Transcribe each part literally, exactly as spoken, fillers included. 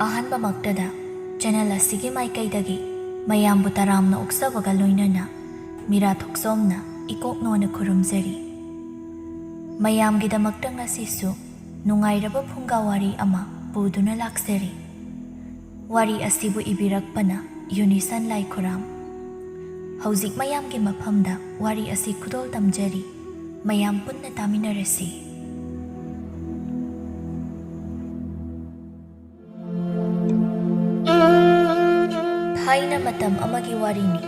ꯑꯍꯥꯟꯕꯃꯛꯇꯗ channel ꯑꯁꯤꯒꯤ ꯃꯥꯏꯀꯩꯗꯒꯤ ꯃꯌꯥꯝꯕꯨ ꯇꯔꯥꯝꯅ ꯑꯣꯛꯆꯕꯒ ꯂꯣꯏꯅꯅ ꯃꯤꯔꯥ ꯊꯣꯛꯆꯣꯝꯅ ꯏꯀꯣꯛꯅꯣꯅ ꯈꯨꯔꯨꯝꯖꯔꯤ꯫ ꯃꯌꯥꯝꯒꯤꯗꯃꯛꯇ ꯉꯁꯤꯁꯨ ꯅꯨꯡꯉꯥꯏꯔꯕ ꯐꯨꯡꯒꯥ ꯋꯥꯔꯤ ꯑꯃ ꯄꯨꯗꯨꯅ ꯂꯥꯛꯆꯔꯤ꯫ ꯋꯥꯔꯤ ꯑꯁꯤꯕꯨ ꯏꯕꯤꯔꯛꯄꯅ ꯌꯨꯅꯤꯁꯟ ꯂꯥꯏꯈꯨꯔꯥꯝ꯫ ꯍꯧꯖꯤꯛ ꯃꯌꯥꯝꯒꯤ ꯃꯐꯝꯗ ꯋꯥꯔꯤ ꯑꯁꯤ ꯈꯨꯗꯣꯜ ꯇꯝꯖꯔꯤ꯫ ꯃꯌꯥꯝ ꯄꯨꯟꯅ ꯇꯥꯃꯤꯟꯅꯔꯁꯤ꯫ ꯊꯥꯏꯅ ꯃꯇꯝ ꯑꯃꯒꯤ ꯋꯥꯔꯤꯅꯤ꯫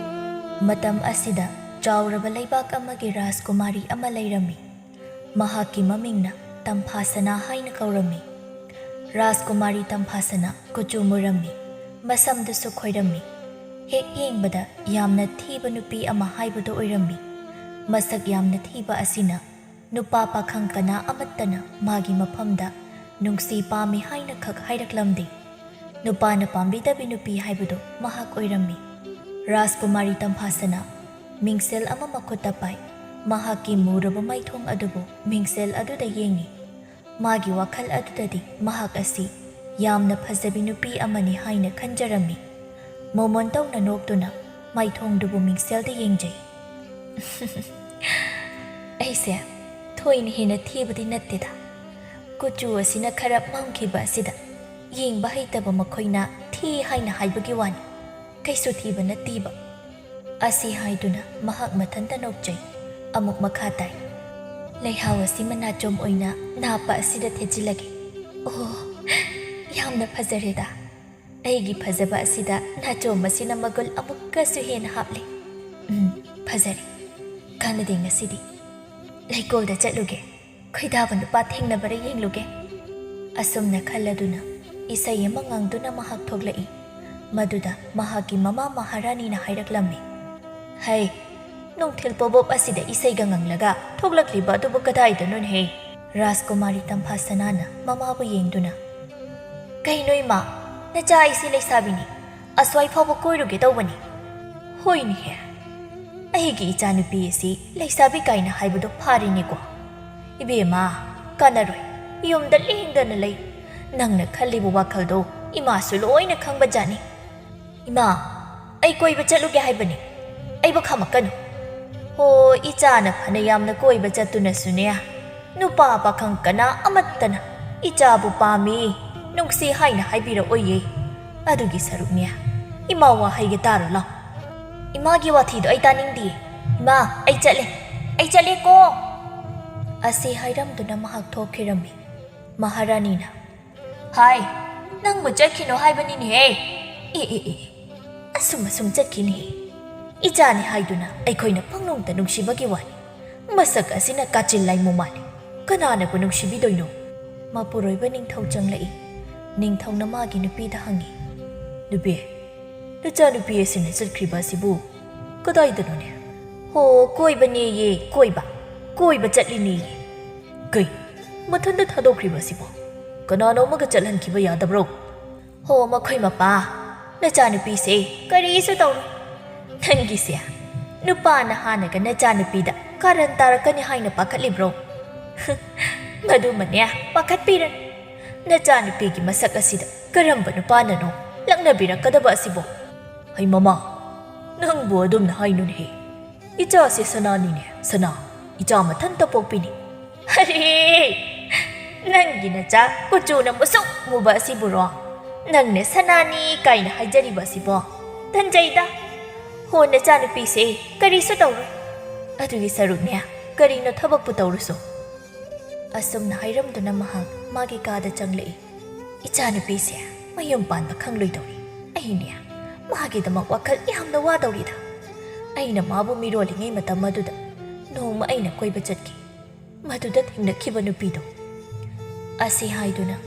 ꯃꯇꯝ ꯑꯁꯤꯗ ꯆꯥꯎꯔꯕ ꯂꯩꯕꯥꯛ ꯑꯃꯒꯤ ꯔꯥꯖꯀꯨꯃꯥꯔꯤ ꯑꯃ ꯂꯩꯔꯝꯃꯤ꯫ ꯃꯍꯥꯛꯀꯤ ꯃꯃꯤꯡꯅ ꯇꯝꯐꯥꯁꯅꯥ ꯍꯥꯏꯅ ꯀꯧꯔꯝꯃꯤ꯫ ꯔꯥꯖꯀꯨꯃꯥꯔꯤ ꯇꯝꯐꯥꯁꯅꯥ ꯀꯨꯆꯨ ꯃꯨꯔꯝꯃꯤ, ꯃꯁꯝꯗꯨꯁꯨ ꯈꯣꯏꯔꯝꯃꯤ꯫ ꯍꯦꯛ ꯌꯦꯡꯕꯗ ꯌꯥꯝꯅ ꯊꯤꯕ ꯅꯨꯄꯤ ꯑꯃ ꯍꯥꯏꯕꯗꯨ ꯑꯣꯏꯔꯝꯃꯤ꯫ ꯃꯁꯛ ꯌꯥꯝꯅ ꯊꯤꯕ ꯑꯁꯤꯅ ꯅꯨꯄꯥ ꯄꯥꯈꯪ ꯀꯅꯥ ꯑꯃꯠꯇꯅ ꯃꯥꯒꯤ ꯃꯐꯝꯗ ꯅꯨꯡꯁꯤ ꯄꯥꯝꯃꯤ ꯍꯥꯏꯅ ꯈꯛ ꯍꯥꯏꯔꯛꯂꯝꯗꯦ꯫ ꯅꯨꯄꯥꯅ ꯄꯥꯝꯕꯤꯗꯕꯤ ꯅꯨꯄꯤ ꯍꯥꯏꯕꯗꯨ ꯃꯍꯥꯛ ꯑꯣꯏꯔꯝꯃꯤ꯫ ꯔꯥꯖꯀꯨꯃꯥꯔꯤ ꯇꯝꯐꯥꯁꯅꯥ ꯃꯤꯡꯁꯦꯜ ꯑꯃ ꯃꯈꯨꯠꯇ ꯄꯥꯏ꯫ ꯃꯍꯥꯛꯀꯤ ꯃꯨꯔꯕ ꯃꯥꯏꯊꯣꯡ ꯑꯗꯨꯕꯨ ꯃꯤꯡꯁꯦꯜ ꯑꯗꯨꯗ ꯌꯦꯡꯉꯤ꯫ ꯃꯥꯒꯤ ꯋꯥꯈꯜ ꯑꯗꯨꯗꯗꯤ ꯃꯍꯥꯛ ꯑꯁꯤ ꯌꯥꯝꯅ ꯐꯖꯕꯤ ꯅꯨꯄꯤ ꯑꯃꯅꯤ ꯍꯥꯏꯅ ꯈꯟꯖꯔꯝꯃꯤ꯫ ꯃꯣꯃꯣꯟ ꯇꯧꯅ ꯅꯣꯛꯇꯨꯅ ꯃꯥꯏꯊꯣꯡꯗꯨꯕꯨ ꯃꯤꯡꯁꯦꯜꯗ ꯌꯦꯡꯖꯩ꯫ "ꯑꯩꯁꯦ ꯊꯣꯏꯅ ꯍꯦꯟꯅ ꯊꯤꯕꯗꯤ ꯅꯠꯇꯦꯗ꯫ ꯀꯨꯆꯨ ꯑꯁꯤꯅ ꯈꯔ ꯃꯝꯈꯤꯕ ꯑꯁꯤꯗ ꯌꯦꯡꯕ ꯍꯩꯇꯕ ꯃꯈꯣꯏꯅ ꯊꯤ ꯍꯥꯏꯅ ꯍꯥꯏꯕꯒꯤ ꯋꯥꯅꯤ꯫ ꯀꯩꯁꯨ ꯊꯤꯕ ꯅꯠꯇꯦꯕ꯫" ꯑꯁꯤ ꯍꯥꯏꯗꯨꯅ ꯃꯍꯥꯛ ꯃꯊꯟꯇ ꯅꯣꯛꯆꯩ꯫ ꯑꯃꯨꯛ ꯃꯈꯥ ꯇꯥꯏ꯫ "ꯂꯩꯍꯥꯎ ꯑꯁꯤ ꯃꯅꯥꯆꯣꯝ ꯑꯣꯏꯅ ꯅꯥꯞꯄ ꯑꯁꯤꯗ ꯊꯦꯠꯆꯤꯜꯂꯒꯦ꯫ ꯑꯣ, ꯌꯥꯝꯅ ꯐꯖꯔꯦꯗ꯫ ꯑꯩꯒꯤ ꯐꯖꯕ ꯑꯁꯤꯗ ꯅꯥꯆꯣꯝ ꯑꯁꯤꯅ ꯃꯒꯨꯜ ꯑꯃꯨꯛꯀꯁꯨ ꯍꯦꯟꯅ ꯍꯥꯞꯂꯦ꯫ ꯎꯝ, ꯐꯖꯔꯦ꯫ ꯀꯥꯟꯅꯗꯦ ꯉꯁꯤꯗꯤ꯫ ꯂꯩꯀꯣꯜꯗ ꯆꯠꯂꯨꯒꯦ꯫ ꯈꯣꯏꯗꯥꯕ ꯅꯨꯄꯥ ꯊꯦꯡꯅꯕꯔ ꯌꯦꯡꯂꯨꯒꯦ꯫" ꯑꯁꯨꯝꯅ ꯈꯜꯂꯗꯨꯅ ꯏꯁꯩ ꯑꯃ ꯉꯪꯗꯨꯅ ꯃꯍꯥꯛ ꯊꯣꯛꯂꯛꯏ꯫ ꯃꯗꯨꯗ ꯃꯍꯥꯛꯀꯤ ꯃꯃꯥ ꯃꯍꯥꯔꯥꯅꯤꯅ ꯍꯥꯏꯔꯛꯂꯝꯃꯤ, "ꯍꯩ, ꯅꯨꯡꯊꯤꯜ ꯄꯣꯕꯣꯞ ꯑꯁꯤꯗ ꯏꯁꯩꯒ ꯉꯪꯂꯒ ꯊꯣꯛꯂꯛꯂꯤꯕ ꯑꯗꯨꯕꯨ ꯀꯗꯥꯏꯗꯅꯣꯅꯦꯍꯦ?" ꯔꯥꯖꯀꯨꯃꯥꯔꯤ ꯇꯝꯐꯥꯁꯅꯥꯅ ꯃꯃꯥꯕꯨ ꯌꯦꯡꯗꯨꯅ, "ꯀꯩꯅꯣ ꯏꯃꯥ, ꯅꯆꯥ ꯑꯩꯁꯤ ꯂꯩꯁꯥꯕꯤꯅꯤ, ꯑꯁ꯭ꯋꯥꯏ ꯐꯥꯎꯕ ꯀꯣꯏꯔꯨꯒꯦ ꯇꯧꯕꯅꯤ꯫" "ꯍꯣꯏꯅꯦꯍꯦ, ꯑꯩꯒꯤ ꯏꯆꯥꯅꯨꯄꯤ ꯑꯁꯤ ꯂꯩꯁꯥꯕꯤ ꯀꯥꯏꯅ ꯍꯥꯏꯕꯗꯣ ꯐꯥꯔꯤꯅꯤꯀꯣ꯫ ꯏꯕꯦꯝꯃ, ꯀꯥꯟꯅꯔꯣꯏ, ꯌꯨꯝꯗ ꯂꯦꯡꯗꯅ ꯂꯩ꯫ ꯅꯪꯅ ꯈꯜꯂꯤꯕ ꯋꯥꯈꯜꯗꯣ ꯏꯃꯥꯁꯨ ꯂꯣꯏꯅ ꯈꯪꯕꯖꯥꯠꯅꯤ꯫ "ꯏꯃꯥ, ꯑꯩ ꯀꯣꯏꯕ ꯆꯠꯂꯨꯒꯦ ꯍꯥꯏꯕꯅꯤ, ꯑꯩꯕꯨ ꯈꯥꯝꯃꯛꯀꯅꯨ꯫" ꯍꯣ, ꯏꯆꯥꯅ ꯐꯅ ꯌꯥꯝꯅ ꯀꯣꯏꯕ ꯆꯠꯇꯨꯅꯁꯨꯅꯦ, ꯅꯨꯄꯥ ꯄꯥꯈꯪ ꯀꯅꯥ ꯑꯃꯠꯇꯅ ꯏꯆꯥꯕꯨ ꯄꯥꯝꯃꯤ, ꯅꯨꯡꯁꯤ ꯍꯥꯏꯅ ꯍꯥꯏꯕꯤꯔꯛꯑꯣꯏꯌꯦ꯫ ꯑꯗꯨꯒꯤ ꯁꯔꯨꯛꯅꯦ, ꯏꯃꯥ ꯋꯥ ꯍꯥꯏꯒꯦ ꯇꯥꯔꯣ ꯂꯥꯎ꯫ "ꯏꯃꯥꯒꯤ ꯋꯥꯊꯤꯗꯣ ꯑꯩ ꯇꯥꯅꯤꯡꯗꯤꯌꯦ꯫ ꯏꯃꯥ, ꯑꯩ ꯆꯠꯂꯦ, ꯑꯩ ꯆꯠꯂꯦꯀꯣ!" ꯑꯁꯤ ꯍꯥꯏꯔꯝꯗꯨꯅ ꯃꯍꯥꯛ ꯊꯣꯛꯈꯤꯔꯝꯃꯤ꯫ ꯃꯍꯥꯔꯥꯅꯤꯅ, "ꯍꯥꯏ, ꯅꯪꯕꯨ ꯆꯠꯈꯤꯅꯣ ꯍꯥꯏꯕꯅꯤꯅꯦꯍꯦ꯫ ꯑꯦ, ꯑꯦ, ꯑꯦ, ꯑꯁꯨꯝ ꯑꯁꯨꯝ ꯆꯠꯈꯤꯅꯦꯍꯦ꯫ ꯏꯆꯥꯅꯤ ꯍꯥꯏꯗꯨꯅ ꯑꯩꯈꯣꯏꯅ ꯄꯪꯅꯨꯡꯇ ꯅꯨꯡꯁꯤꯕꯒꯤ ꯋꯥꯅꯤ꯫ ꯃꯁꯛ ꯑꯁꯤꯅ ꯀꯥꯆꯤꯜ ꯂꯥꯏꯃꯨ ꯃꯥꯜꯂꯤ꯫ ꯀꯅꯥꯅꯕꯨ ꯅꯨꯡꯁꯤꯕꯤꯗꯣꯏꯅꯣ?" ꯃꯄꯨꯔꯣꯏꯕ ꯅꯤꯡꯊꯧ ꯆꯪꯂꯛꯏ꯫ ꯅꯤꯡꯊꯧꯅ ꯃꯥꯒꯤ ꯅꯨꯄꯤꯗ ꯍꯪꯉꯤ, "ꯅꯨꯄꯤ, ꯅꯆꯥꯅꯨꯄꯤ ꯑꯁꯤꯅ ꯆꯠꯈ꯭ꯔꯤꯕ ꯑꯁꯤꯕꯨ ꯀꯗꯥꯏꯗꯅꯣꯅꯦ?" "ꯍꯣ, ꯀꯣꯏꯕꯅꯦꯌꯦ, ꯀꯣꯏꯕ꯫ ꯀꯣꯏꯕ ꯆꯠꯂꯤꯅꯦꯌꯦ꯫" "ꯀꯩ? ꯃꯊꯟꯇ ꯊꯥꯗꯣꯛꯈ꯭ꯔꯤꯕ ꯑꯁꯤꯕꯨ ꯀꯅꯥꯅꯣ ꯑꯃꯒ ꯆꯠꯍꯟꯈꯤꯕ ꯌꯥꯗꯕ꯭ꯔꯣ?" "ꯍꯣ, ꯃꯈꯣꯏ ꯃꯄꯥ, ꯅꯆꯥꯅꯨꯄꯤꯁꯦ ꯀꯔꯤꯁꯨ ꯇꯧꯔꯣꯏ꯫ ꯅꯪꯒꯤꯁꯦ ꯅꯨꯄꯥꯅ ꯍꯥꯟꯅꯒ ꯅꯆꯥꯅꯨꯄꯤꯗ ꯀꯥꯔꯟ ꯇꯥꯔꯛꯀꯅꯤ ꯍꯥꯏꯅ ꯄꯥꯈꯠꯂꯤꯕ꯭ꯔꯣ?" "ꯃꯗꯨꯃꯅꯦ, ꯄꯥꯈꯠꯄꯤꯔꯅꯨ꯫ ꯅꯆꯥꯅꯨꯄꯤꯒꯤ ꯃꯁꯛ ꯑꯁꯤꯗ ꯀꯔꯝꯕ ꯅꯨꯄꯥꯅꯅꯣ ꯂꯛꯅꯕꯤꯔꯛꯀꯗꯕ ꯑꯁꯤꯕꯣ?" "ꯍꯩ ꯃꯃꯥ, ꯅꯪꯕꯨ ꯑꯗꯨꯝꯅ ꯍꯥꯏꯅꯨꯅꯦꯍꯦ꯫ ꯏꯆꯥꯁꯦ ꯁꯅꯥꯅꯤꯅꯦ, ꯁꯅꯥ꯫ ꯏꯆꯥ ꯃꯊꯟꯇ ꯄꯣꯛꯄꯤꯅꯤ꯫" "ꯑꯔꯦ, ꯅꯪꯒꯤ ꯅꯆꯥ ꯀꯨꯆꯨꯅ ꯃꯨꯁꯨꯛ ꯃꯨꯕ ꯑꯁꯤꯕꯨꯔꯣ ꯅꯪꯅ ꯁꯅꯥꯅꯤ ꯀꯥꯏꯅ ꯍꯥꯏꯖꯔꯤꯕ ꯑꯁꯤꯕꯣ? ꯇꯟꯖꯩꯗ꯫ ꯍꯣ, ꯅꯆꯥꯅꯨꯄꯤꯁꯦ ꯀꯔꯤꯁꯨ ꯇꯧꯔꯣꯏ꯫ ꯑꯗꯨꯒꯤ ꯁꯔꯨꯛꯅꯦ, ꯀꯔꯤꯅꯣ ꯊꯕꯛꯄꯨ ꯇꯧꯔꯁꯨ꯫" ꯑꯁꯨꯝꯅ ꯍꯥꯏꯔꯝꯗꯨꯅ ꯃꯍꯥꯛ ꯃꯥꯒꯤ ꯀꯥꯗ ꯆꯪꯂꯛꯏ꯫ "ꯏꯆꯥꯅꯨꯄꯤꯁꯦ ꯃꯌꯨꯝ ꯄꯥꯟꯕ ꯈꯪꯂꯣꯏꯗꯧꯔꯤ꯫ ꯑꯩꯅꯦ ꯃꯥꯒꯤꯗꯃꯛ ꯋꯥꯈꯜ ꯌꯥꯝꯅ ꯋꯥꯗꯧꯔꯤꯗ꯫ ꯑꯩꯅ ꯃꯥꯕꯨ ꯃꯤꯔꯣꯜꯂꯤꯉꯩ ꯃꯇꯝ ꯑꯗꯨꯗ ꯅꯣꯡꯃ ꯑꯩꯅ ꯀꯣꯏꯕ ꯆꯠꯈꯤ꯫ ꯃꯗꯨꯗ ꯊꯦꯡꯅꯈꯤꯕ ꯅꯨꯄꯤꯗꯣ꯫" ꯑꯁꯤ ꯍꯥꯏꯗꯨꯅ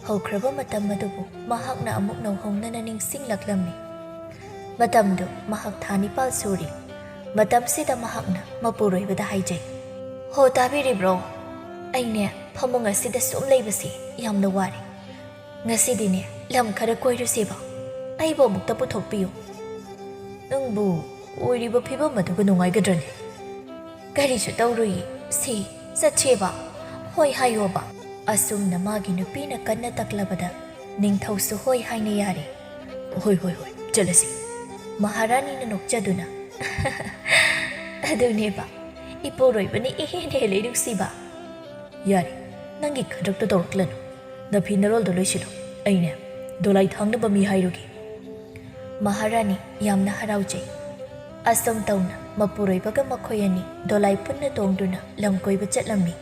ꯍꯧꯈ꯭ꯔꯕ ꯃꯇꯝ ꯑꯗꯨꯕꯨ ꯃꯍꯥꯛꯅ ꯑꯃꯨꯛ ꯅꯧꯍꯧꯅꯅ ꯅꯤꯡꯁꯤꯡꯂꯛꯂꯝꯃꯤ꯫ ꯃꯇꯝꯗꯨ ꯃꯍꯥꯛ ꯊꯥ ꯅꯤꯄꯥꯜ ꯁꯨꯔꯤ꯫ ꯃꯇꯝꯁꯤꯗ ꯃꯍꯥꯛꯅ ꯃꯄꯨꯔꯣꯏꯕꯗ ꯍꯥꯏꯖꯩ, "ꯍꯣ, ꯇꯥꯕꯤꯔꯤꯕ꯭ꯔꯣ? ꯑꯩꯅꯦ ꯐꯃꯨꯡ ꯑꯁꯤꯗ ꯁꯨꯝ ꯂꯩꯕꯁꯤ ꯌꯥꯝꯅ ꯋꯥꯔꯦ꯫ ꯉꯁꯤꯗꯤꯅꯦ ꯂꯝ ꯈꯔ ꯀꯣꯏꯔꯨꯁꯦꯕ꯫ ꯑꯩꯕꯨ ꯑꯃꯨꯛꯇ ꯄꯨꯊꯣꯛꯄꯤꯌꯨ꯫" "ꯅꯪꯕꯨ ꯑꯣꯏꯔꯤꯕ ꯐꯤꯕꯝ ꯑꯗꯨꯒ ꯅꯨꯡꯉꯥꯏꯒꯗ꯭ꯔꯅꯦ?" "ꯀꯔꯤꯁꯨ ꯇꯧꯔꯨꯏ, ꯁꯤ ꯆꯠꯁꯦꯕ, ꯍꯣꯏ ꯍꯥꯏꯌꯣꯕ꯫" ꯑꯁꯨꯝꯅ ꯃꯥꯒꯤ ꯅꯨꯄꯤꯅ ꯀꯟꯅ ꯇꯛꯂꯕꯗ ꯅꯤꯡꯊꯧꯁꯨ ꯍꯣꯏ ꯍꯥꯏꯅ ꯌꯥꯔꯦ꯫ "ꯍꯣꯏ, ꯍꯣꯏ, ꯍꯣꯏ, ꯆꯠꯂꯁꯤ꯫" ꯃꯍꯥꯔꯥꯅꯤꯅ ꯅꯣꯛꯆꯗꯨꯅ, "ꯑꯗꯨꯅꯦꯕ, ꯏꯄꯨꯔꯣꯏꯕꯅ ꯏꯍꯦꯟ ꯍꯦꯜꯂꯦ ꯅꯨꯡꯁꯤꯕ꯫" "ꯌꯥꯔꯦ, ꯅꯪꯒꯤ ꯈꯗ꯭ꯔꯛꯇꯣ ꯇꯧꯔꯛꯂꯅꯨ꯫ ꯅꯐꯤ ꯅꯔꯣꯜꯗꯣ ꯂꯣꯏꯁꯤꯜꯂꯣ꯫ ꯑꯩꯅꯦ, ꯗꯣꯂꯥꯏ ꯊꯥꯡꯅꯕ ꯃꯤ ꯍꯥꯏꯔꯨꯒꯦ꯫" ꯃꯍꯥꯔꯥꯅꯤ ꯌꯥꯝꯅ ꯍꯔꯥꯎꯖꯩ꯫ ꯑꯁꯨꯝ ꯇꯧꯅ ꯃꯄꯨꯔꯣꯏꯕꯒ ꯃꯈꯣꯏ ꯑꯅꯤ ꯗꯣꯂꯥꯏ ꯄꯨꯟꯅ ꯇꯣꯡꯗꯨꯅ ꯂꯝ ꯀꯣꯏꯕ ꯆꯠꯂꯝꯃꯤ꯫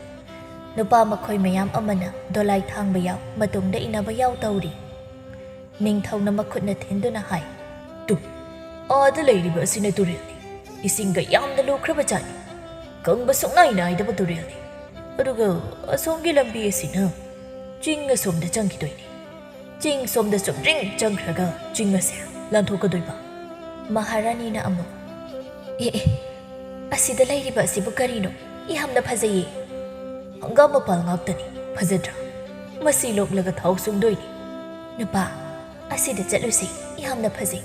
ꯅꯨꯄꯥ ꯃꯈꯣꯏ ꯃꯌꯥꯝ ꯑꯃꯅ ꯗꯣꯂꯥꯏ ꯊꯥꯡꯕ ꯌꯥꯎ, ꯃꯇꯨꯡꯗ ꯏꯟꯅꯕ ꯌꯥꯎ ꯇꯧꯔꯤ꯫ ꯅꯤꯡꯊꯧꯅ ꯃꯈꯨꯠꯅ ꯊꯤꯟꯗꯨꯅ ꯍꯥꯏ, "ꯇꯨ, ꯑꯥꯗ ꯂꯩꯔꯤꯕ ꯑꯁꯤꯅ ꯇꯨꯔꯦꯜꯅꯤ꯫ ꯏꯁꯤꯡꯒ ꯌꯥꯝꯅ ꯂꯨꯈ꯭ꯔꯕ ꯖꯥꯠꯅꯤ꯫ ꯀꯪꯕ ꯁꯨꯡꯅꯥꯏ ꯅꯥꯏꯗꯕ ꯇꯨꯔꯦꯜꯅꯤ꯫ ꯑꯗꯨꯒ ꯑꯁꯣꯝꯒꯤ ꯂꯝꯕꯤ ꯑꯁꯤꯅ ꯆꯤꯡ ꯑꯁꯣꯝꯗ ꯆꯪꯈꯤꯗꯣꯏꯅꯤ꯫ ꯆꯤꯡ ꯁꯣꯝꯗ ꯆꯨꯝꯗ꯭ꯔꯤꯡ ꯆꯪꯈ꯭ꯔꯒ ꯆꯤꯡ ꯑꯁꯦ ꯂꯥꯟꯊꯣꯛꯀꯗꯣꯏꯕ꯫" ꯃꯍꯥꯔꯥꯅꯤꯅ ꯑꯃꯨꯛ, "ꯑꯦ, ꯑꯦ, ꯑꯁꯤꯗ ꯂꯩꯔꯤꯕ ꯑꯁꯤꯕꯨ ꯀꯔꯤꯅꯣ? ꯌꯥꯝꯅ ꯐꯖꯩꯌꯦ꯫" "ꯍꯪꯒꯥꯝ ꯃꯄꯥꯜ ꯉꯥꯛꯇꯅꯤ, ꯐꯖꯗ꯭ꯔꯥ? ꯃꯁꯤ ꯂꯣꯛꯂꯒ ꯊꯥꯎ ꯁꯨꯡꯗꯣꯏꯅꯤ꯫" "ꯅꯨꯄꯥ, ꯑꯁꯤꯗ ꯆꯠꯂꯨꯁꯤ, ꯌꯥꯝꯅ ꯐꯖꯩ꯫"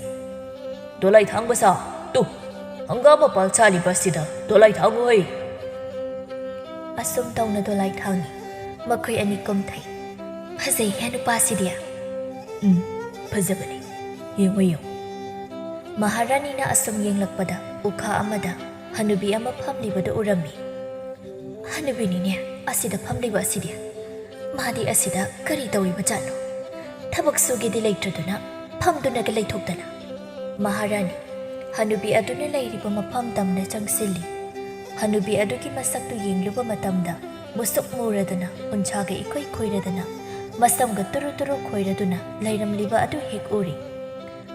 "ꯗꯣꯂꯥꯏ ꯊꯥꯡꯕ ꯁꯥ, ꯇꯨ, ꯍꯪꯒꯥꯝ ꯃꯄꯥꯜ ꯁꯥꯠꯂꯤꯕ ꯑꯁꯤꯗ ꯗꯣꯂꯥꯏ ꯊꯥꯡꯉꯨ ꯍꯩ꯫" ꯑꯁꯨꯝ ꯇꯧꯅ ꯗꯣꯂꯥꯏ ꯊꯥꯡꯉꯤ꯫ ꯃꯈꯣꯏ ꯑꯅꯤ ꯀꯨꯝꯊꯩ꯫ "ꯐꯖꯩꯍꯦ ꯅꯨꯄꯥꯁꯤꯗꯤ꯫" "ꯎꯝ, ꯐꯖꯕꯅꯤ꯫ ꯌꯦꯡꯉꯨ, ꯌꯦꯡꯉꯨ꯫" ꯃꯍꯥꯔꯥꯅꯤꯅ ꯑꯁꯨꯝ ꯌꯦꯡꯂꯛꯄꯗ ꯎꯈꯥ ꯑꯃꯗ ꯍꯅꯨꯕꯤ ꯑꯃ ꯐꯝꯂꯤꯕꯗꯨ ꯎꯔꯝꯃꯤ꯫ "ꯍꯅꯨꯕꯤꯅꯤꯅꯦ ꯑꯁꯤꯗ ꯐꯝꯂꯤꯕ ꯑꯁꯤꯗꯤ꯫ ꯃꯥꯗꯤ ꯑꯁꯤꯗ ꯀꯔꯤ ꯇꯧꯔꯤꯕ ꯖꯥꯠꯅꯣ? ꯊꯕꯛ ꯁꯨꯒꯦꯗꯤ ꯂꯩꯇ꯭ꯔꯗꯨꯅ ꯐꯝꯗꯨꯅꯒ ꯂꯩꯊꯣꯛꯇꯅ꯫" ꯃꯍꯥꯔꯥꯅꯤ ꯍꯅꯨꯕꯤ ꯑꯗꯨꯅ ꯂꯩꯔꯤꯕ ꯃꯐꯝ ꯇꯝꯅ ꯆꯪꯁꯤꯜꯂꯤ꯫ ꯍꯅꯨꯕꯤ ꯑꯗꯨꯒꯤ ꯃꯁꯛꯇꯨ ꯌꯦꯡꯂꯨꯕ ꯃꯇꯝꯗ ꯃꯨꯁꯨꯛ ꯃꯨꯔꯗꯅ, ꯎꯟꯁꯥꯒ ꯏꯈꯣꯏ ꯈꯣꯏꯔꯗꯅ, ꯃꯁꯝꯒ ꯇꯨꯔꯨ ꯇꯨꯔꯨ ꯈꯣꯏꯔꯗꯨꯅ ꯂꯩꯔꯝꯂꯤꯕ ꯑꯗꯨ ꯍꯦꯛ ꯎꯔꯤ꯫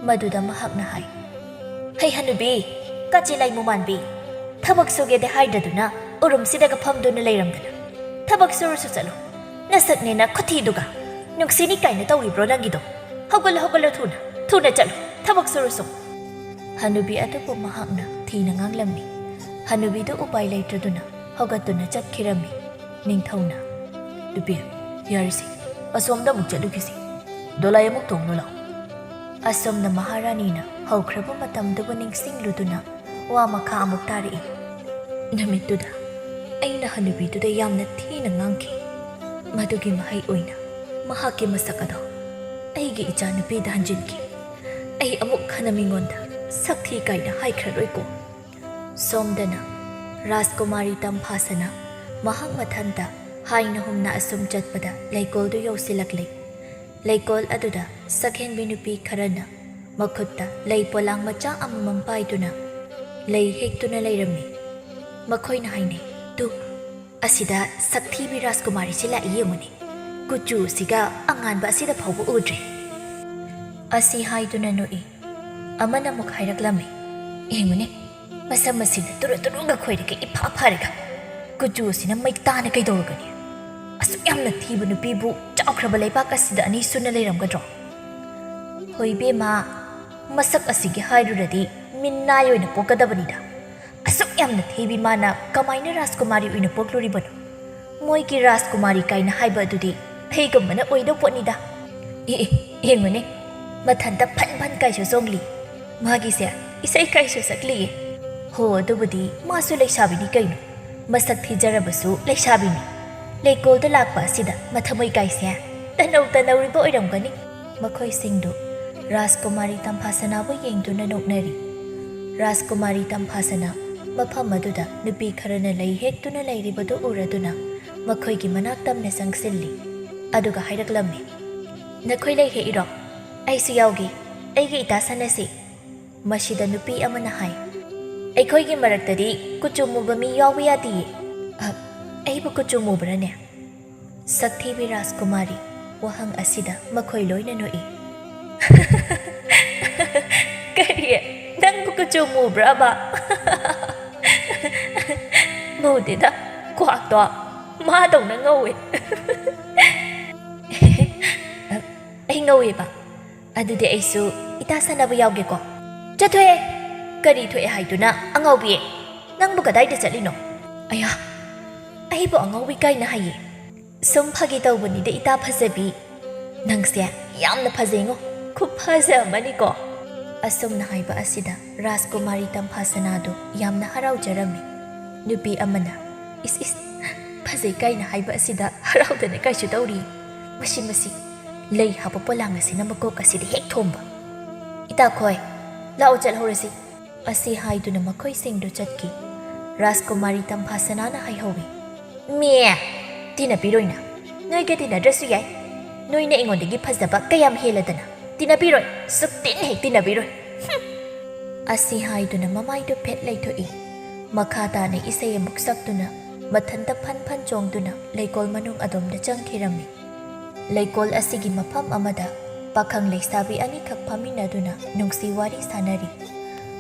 ꯃꯗꯨꯗ ꯃꯍꯥꯛꯅ ꯍꯥꯏ, "ꯍꯩ ꯍꯅꯨꯕꯤ, ꯀꯥꯆꯤꯂꯥꯏ ꯃꯨꯃꯥꯟꯕꯤ, ꯊꯕꯛ ꯁꯨꯒꯦꯗꯤ ꯍꯥꯏꯗ꯭ꯔꯗꯨꯅ ꯎꯔꯨꯝꯁꯤꯗꯒ ꯐꯝꯗꯨꯅ ꯂꯩꯔꯝꯗꯅ꯫ ꯊꯕꯛ ꯁꯨꯔꯁꯨ ꯆꯠꯂꯨ꯫ ꯅꯁꯛꯅꯦꯅ ꯈꯨꯊꯤꯗꯨꯒ꯫ ꯅꯨꯡꯁꯤꯅꯤ ꯀꯥꯏꯅ ꯇꯧꯔꯤꯕ꯭ꯔꯣ ꯅꯪꯒꯤꯗꯣ? ꯍꯧꯒꯠꯂꯨ, ꯍꯧꯒꯠꯂꯨ ꯊꯨꯅ, ꯊꯨꯅ ꯆꯠꯂꯨ, ꯊꯕꯛ ꯁꯨꯔꯨꯁꯨ꯫" ꯍꯅꯨꯕꯤ ꯑꯗꯨꯕꯨ ꯃꯍꯥꯛꯅ ꯊꯤꯅ ꯉꯥꯡꯂꯝꯃꯤ꯫ ꯍꯅꯨꯕꯤꯗꯨ ꯎꯄꯥꯏ ꯂꯩꯇ꯭ꯔꯗꯨꯅ ꯍꯧꯒꯠꯇꯨꯅ ꯆꯠꯈꯤꯔꯝꯃꯤ꯫ ꯅꯤꯡꯊꯧꯅ, "ꯅꯨꯄꯤ, ꯌꯥꯔꯤꯁꯤ, ꯑꯁꯣꯝꯗ ꯑꯃꯨꯛ ꯆꯠꯂꯨꯈꯤꯁꯤ꯫ ꯗꯣꯂꯥꯏ ꯑꯃꯨꯛ ꯇꯣꯡꯂꯨ ꯂꯥꯎ꯫" ꯑꯁꯣꯝꯗ ꯃꯍꯥꯔꯥꯅꯤꯅ ꯍꯧꯈ꯭ꯔꯕ ꯃꯇꯝꯗꯨꯕꯨ ꯅꯤꯡꯁꯤꯡꯂꯨꯗꯨꯅ ꯋꯥ ꯃꯈꯥ ꯑꯃꯨꯛ ꯇꯥꯔꯛꯏ꯫ "ꯅꯨꯃꯤꯠꯇꯨꯗ ꯑꯩꯅ ꯍꯅꯨꯕꯤꯗꯨꯗ ꯌꯥꯝꯅ ꯊꯤꯅ ꯉꯥꯡꯈꯤ꯫ ꯃꯗꯨꯒꯤ ꯃꯍꯩ ꯑꯣꯏꯅ ꯃꯍꯥꯛꯀꯤ ꯃꯁꯛ ꯑꯗꯣ ꯑꯩꯒꯤ ꯏꯆꯥꯅꯨꯄꯤꯗ ꯍꯟꯖꯤꯟꯈꯤ꯫ ꯑꯩ ꯑꯃꯨꯛ ꯍꯟꯅ ꯃꯤꯉꯣꯟꯗ ꯁꯛꯊꯤ ꯀꯥꯏꯅ ꯍꯥꯏꯈ꯭ꯔꯔꯣꯏꯀꯣ꯫ ꯁꯣꯝꯗꯅ ꯔꯥꯖꯀꯨꯃꯥꯔꯤ ꯇꯝꯐꯥꯁꯅ ꯃꯍꯥꯛ ꯃꯊꯟꯇ ꯍꯥꯏꯅ ꯍꯨꯝꯅ ꯑꯁꯨꯝ ꯆꯠꯄꯗ ꯂꯩꯀꯣꯜꯗꯨ ꯌꯧꯁꯤꯜꯂꯛꯂꯦ꯫ ꯂꯩꯀꯣꯜ ꯑꯗꯨꯗ ꯁꯛꯍꯦꯟꯕꯤ ꯅꯨꯄꯤ ꯈꯔꯅ ꯃꯈꯨꯠꯇ ꯂꯩ ꯄꯣꯂꯥꯡ ꯃꯆꯥ ꯑꯃꯃꯝ ꯄꯥꯏꯗꯨꯅ ꯂꯩ ꯍꯦꯛꯇꯨꯅ ꯂꯩꯔꯝꯃꯤ꯫ ꯃꯈꯣꯏꯅ ꯍꯥꯏꯅꯩ, "ꯇꯨ, ꯑꯁꯤꯗ ꯁꯛꯊꯤꯕꯤ ꯔꯥꯖꯀꯨꯃꯥꯔꯤꯁꯤ ꯂꯥꯛꯏ ꯌꯦꯡꯉꯨꯅꯦ꯫ ꯀꯨꯆꯨꯁꯤꯒ ꯑꯉꯥꯟꯕ ꯑꯁꯤꯗ ꯐꯥꯎꯕ ꯎꯗ꯭ꯔꯤ꯫" ꯑꯁꯤ ꯍꯥꯏꯗꯨꯅ ꯅꯣꯛꯏ꯫ ꯑꯃꯅ ꯑꯃꯨꯛ ꯍꯥꯏꯔꯛꯂꯝꯃꯤ, "ꯌꯦꯡꯉꯨꯅꯦ, ꯃꯁꯝ ꯑꯁꯤꯅ ꯇꯨꯔꯨ ꯇꯨꯔꯨꯒ ꯈꯣꯏꯔꯒ ꯏꯐꯥ ꯐꯥꯔꯒ, ꯀꯨꯆꯨꯁꯤꯅ ꯃꯩꯇꯥꯅ ꯀꯩꯗꯧꯔꯒꯅꯤ? ꯑꯁꯨꯛ ꯌꯥꯝꯅ ꯊꯤꯕ ꯅꯨꯄꯤꯕꯨ ꯆꯥꯎꯈ꯭ꯔꯕ ꯂꯩꯕꯥꯛ ꯑꯁꯤꯗ ꯑꯅꯤ ꯁꯨꯅ ꯂꯩꯔꯝꯒꯗ꯭ꯔꯣ?" "ꯍꯣꯏ ꯏꯕꯦꯝꯃ, ꯃꯁꯛ ꯑꯁꯤꯒꯤ ꯍꯥꯏꯔꯨꯔꯗꯤ ꯃꯤꯅꯥꯏ ꯑꯣꯏꯅ ꯄꯣꯛꯀꯗꯕꯅꯤꯗ꯫ ꯑꯁꯨꯛ ꯌꯥꯝꯅ ꯊꯤꯕꯤ ꯃꯥꯅ ꯀꯃꯥꯏꯅ ꯔꯥꯖꯀꯨꯃꯥꯔꯤ ꯑꯣꯏꯅ ꯄꯣꯛꯂꯨꯔꯤꯕꯅꯣ? ꯃꯣꯏꯒꯤ ꯔꯥꯖꯀꯨꯃꯥꯔꯤ ꯀꯥꯏꯅ ꯍꯥꯏꯕ ꯑꯗꯨꯗꯤ ꯑꯩꯒꯨꯝꯕꯅ ꯑꯣꯏꯗꯧ ꯄꯣꯠꯅꯤꯗ꯫" "ꯑꯦ, ꯑꯦ, ꯌꯦꯡꯉꯨꯅꯦ, ꯃꯊꯟꯇ ꯐꯟ ꯐꯟ ꯀꯥꯏꯁꯨ ꯆꯣꯡꯂꯤ꯫ ꯃꯥꯒꯤꯁꯦ ꯏꯁꯩ ꯀꯥꯏꯁꯨ ꯁꯛꯂꯤꯌꯦ꯫ ꯍꯣ, ꯑꯗꯨꯕꯨꯗꯤ ꯃꯥꯁꯨ ꯂꯩꯁꯥꯕꯤꯅꯤ ꯀꯩꯅꯣ꯫ ꯃꯁꯛ ꯊꯤꯖꯔꯕꯁꯨ ꯂꯩꯁꯥꯕꯤꯅꯤ꯫ ꯂꯩꯀꯣꯜꯗ ꯂꯥꯛꯄ ꯑꯁꯤꯗ ꯃꯊꯃꯣꯏ ꯀꯥꯏꯁꯦ ꯇꯅꯧ ꯇꯅꯧꯔꯤꯕ ꯑꯣꯏꯔꯝꯒꯅꯤ꯫" ꯃꯈꯣꯏꯁꯤꯡꯗꯨ ꯔꯥꯖꯀꯨꯃꯥꯔꯤ ꯇꯝꯐꯥꯁꯅꯥꯕꯨ ꯌꯦꯡꯗꯨꯅ ꯅꯣꯛꯅꯔꯤ꯫ ꯔꯥꯖꯀꯨꯃꯥꯔꯤ ꯇꯝꯐꯥꯁꯅꯥ ꯃꯐꯝ ꯑꯗꯨꯗ ꯅꯨꯄꯤ ꯈꯔꯅ ꯂꯩ ꯍꯦꯛꯇꯨꯅ ꯂꯩꯔꯤꯕꯗꯨ ꯎꯔꯗꯨꯅ ꯃꯈꯣꯏꯒꯤ ꯃꯅꯥꯛ ꯇꯝꯅ ꯆꯪꯁꯤꯜꯂꯤ꯫ ꯑꯗꯨꯒ ꯍꯥꯏꯔꯛꯂꯝꯃꯤ, "ꯅꯈꯣꯏ ꯂꯩ ꯍꯦꯛꯏꯔꯣ? ꯑꯩꯁꯨ ꯌꯥꯎꯒꯦ꯫ ꯑꯩꯒꯤ ꯏꯇꯥ ꯁꯥꯟꯅꯁꯤ꯫" ꯃꯁꯤꯗ ꯅꯨꯄꯤ ꯑꯃꯅ ꯍꯥꯏ, "ꯑꯩꯈꯣꯏꯒꯤ ꯃꯔꯛꯇꯗꯤ ꯀꯨꯆꯨ ꯃꯨꯕ ꯃꯤ ꯌꯥꯎꯕ ꯌꯥꯗꯤꯌꯦ꯫" "ꯑ, ꯑꯩꯕꯨ ꯀꯨꯆꯨ ꯃꯨꯕ꯭ꯔꯅꯦ?" ꯁꯛꯊꯤꯕꯤ ꯔꯥꯖꯀꯨꯃꯥꯔꯤ ꯋꯥꯍꯪ ꯑꯁꯤꯗ ꯃꯈꯣꯏ ꯂꯣꯏꯅ ꯅꯣꯛꯏ꯫ "ꯀꯔꯤ? ꯅꯪꯕꯨ ꯀꯨꯆꯨ ꯃꯨꯕ꯭ꯔꯕ?" "ꯃꯨꯗꯦꯗ, ꯀ꯭ꯋꯥꯛꯇꯣ ꯃꯥꯗꯧꯅ ꯉꯧꯋꯦ꯫" "ꯑꯩ ꯉꯧꯋꯦꯕ? ꯑꯗꯨꯗꯤ ꯑꯩꯁꯨ ꯏꯇꯥ ꯁꯥꯟꯅꯕ ꯌꯥꯎꯒꯦꯀꯣ꯫" "ꯆꯠꯊꯣꯛꯑꯦ! ꯀꯔꯤ ꯊꯣꯛꯑꯦ ꯍꯥꯏꯗꯨꯅ, ꯑꯉꯥꯎꯕꯤ? ꯅꯪꯕꯨ ꯀꯗꯥꯏꯗ ꯆꯠꯂꯤꯅꯣ?" "ꯑꯌꯥ, ꯑꯩꯕꯨ ꯑꯉꯥꯎꯕꯤ ꯀꯥꯏꯅ ꯍꯥꯏꯌꯦ?" "ꯁꯨꯝ ꯐꯥꯒꯤ ꯇꯧꯕꯅꯤꯗ, ꯏꯇꯥ ꯐꯖꯕꯤ꯫ ꯅꯪꯁꯦ ꯌꯥꯝꯅ ꯐꯖꯩꯉꯣ, ꯈꯨꯐꯖ ꯑꯃꯅꯤꯀꯣ꯫" ꯑꯁꯨꯝꯅ ꯍꯥꯏꯕ ꯑꯁꯤꯗ ꯔꯥꯖꯀꯨꯃꯥꯔꯤ ꯇꯝꯐꯥꯁꯅꯥꯗꯨ ꯌꯥꯝꯅ ꯍꯔꯥꯎꯖꯔꯝꯃꯤ꯫ ꯅꯨꯄꯤ ꯑꯃꯅ, "ꯏꯁ, ꯏꯁ, ꯐꯖꯩ ꯀꯥꯏꯅ ꯍꯥꯏꯕ ꯑꯁꯤꯗ ꯍꯔꯥꯎꯗꯅ ꯀꯥꯏꯁꯨ ꯇꯧꯔꯤ꯫ ꯃꯁꯤ, ꯃꯁꯤ, ꯂꯩ ꯍꯥꯞꯄ ꯄꯣꯂꯥꯡ ꯑꯁꯤꯅ ꯃꯀꯣꯛ ꯑꯁꯤꯗ ꯍꯦꯛ ꯊꯣꯝꯕ꯫ "ꯏꯇꯥꯈꯣꯏ, ꯂꯥꯛꯑꯣ ꯆꯠꯍꯧꯔꯁꯤ" ꯑꯁꯤ ꯍꯥꯏꯗꯨꯅ ꯃꯈꯣꯏꯁꯤꯡꯗꯨ ꯆꯠꯈꯤ꯫ ꯔꯥꯖꯀꯨꯃꯥꯔꯤ ꯇꯝꯐꯥꯁꯅꯥꯅ ꯍꯥꯏꯍꯧꯏ, "ꯃꯦ! ꯇꯤꯟꯅꯕꯤꯔꯣꯏꯅ꯫ ꯅꯣꯏꯒ ꯇꯤꯟꯅꯗ꯭ꯔꯁꯨ ꯌꯥꯏ꯫ ꯅꯣꯏꯅ ꯑꯩꯉꯣꯟꯗꯒꯤ ꯐꯖꯕ ꯀꯌꯥꯝ ꯍꯦꯜꯂꯗꯅ꯫ ꯇꯤꯟꯅꯕꯤꯔꯣꯏ, ꯁꯨꯛꯇꯤꯟ ꯍꯦꯛ ꯇꯤꯟꯅꯕꯤꯔꯣꯏ꯫ ꯍꯨꯝ!" ꯑꯁꯤ ꯍꯥꯏꯗꯨꯅ ꯃꯃꯥꯏꯗꯨ ꯐꯦꯠ ꯂꯩꯊꯣꯛꯏ꯫ ꯃꯈꯥ ꯇꯥꯅ ꯏꯁꯩ ꯑꯃꯨꯛ ꯁꯛꯇꯨꯅ ꯃꯊꯟꯇ ꯐꯟ ꯐꯟ ꯆꯣꯡꯗꯨꯅ ꯂꯩꯀꯣꯜ ꯃꯅꯨꯡ ꯑꯗꯣꯝꯗ ꯆꯪꯈꯤꯔꯝꯃꯤ꯫ ꯂꯩꯀꯣꯜ ꯑꯁꯤꯒꯤ ꯃꯐꯝ ꯑꯃꯗ ꯄꯥꯈꯪ ꯂꯩꯁꯥꯕꯤ ꯑꯅꯤꯈꯛ ꯐꯝꯃꯤꯟꯅꯗꯨꯅ ꯅꯨꯡꯁꯤ ꯋꯥꯔꯤ ꯁꯥꯅꯔꯤ꯫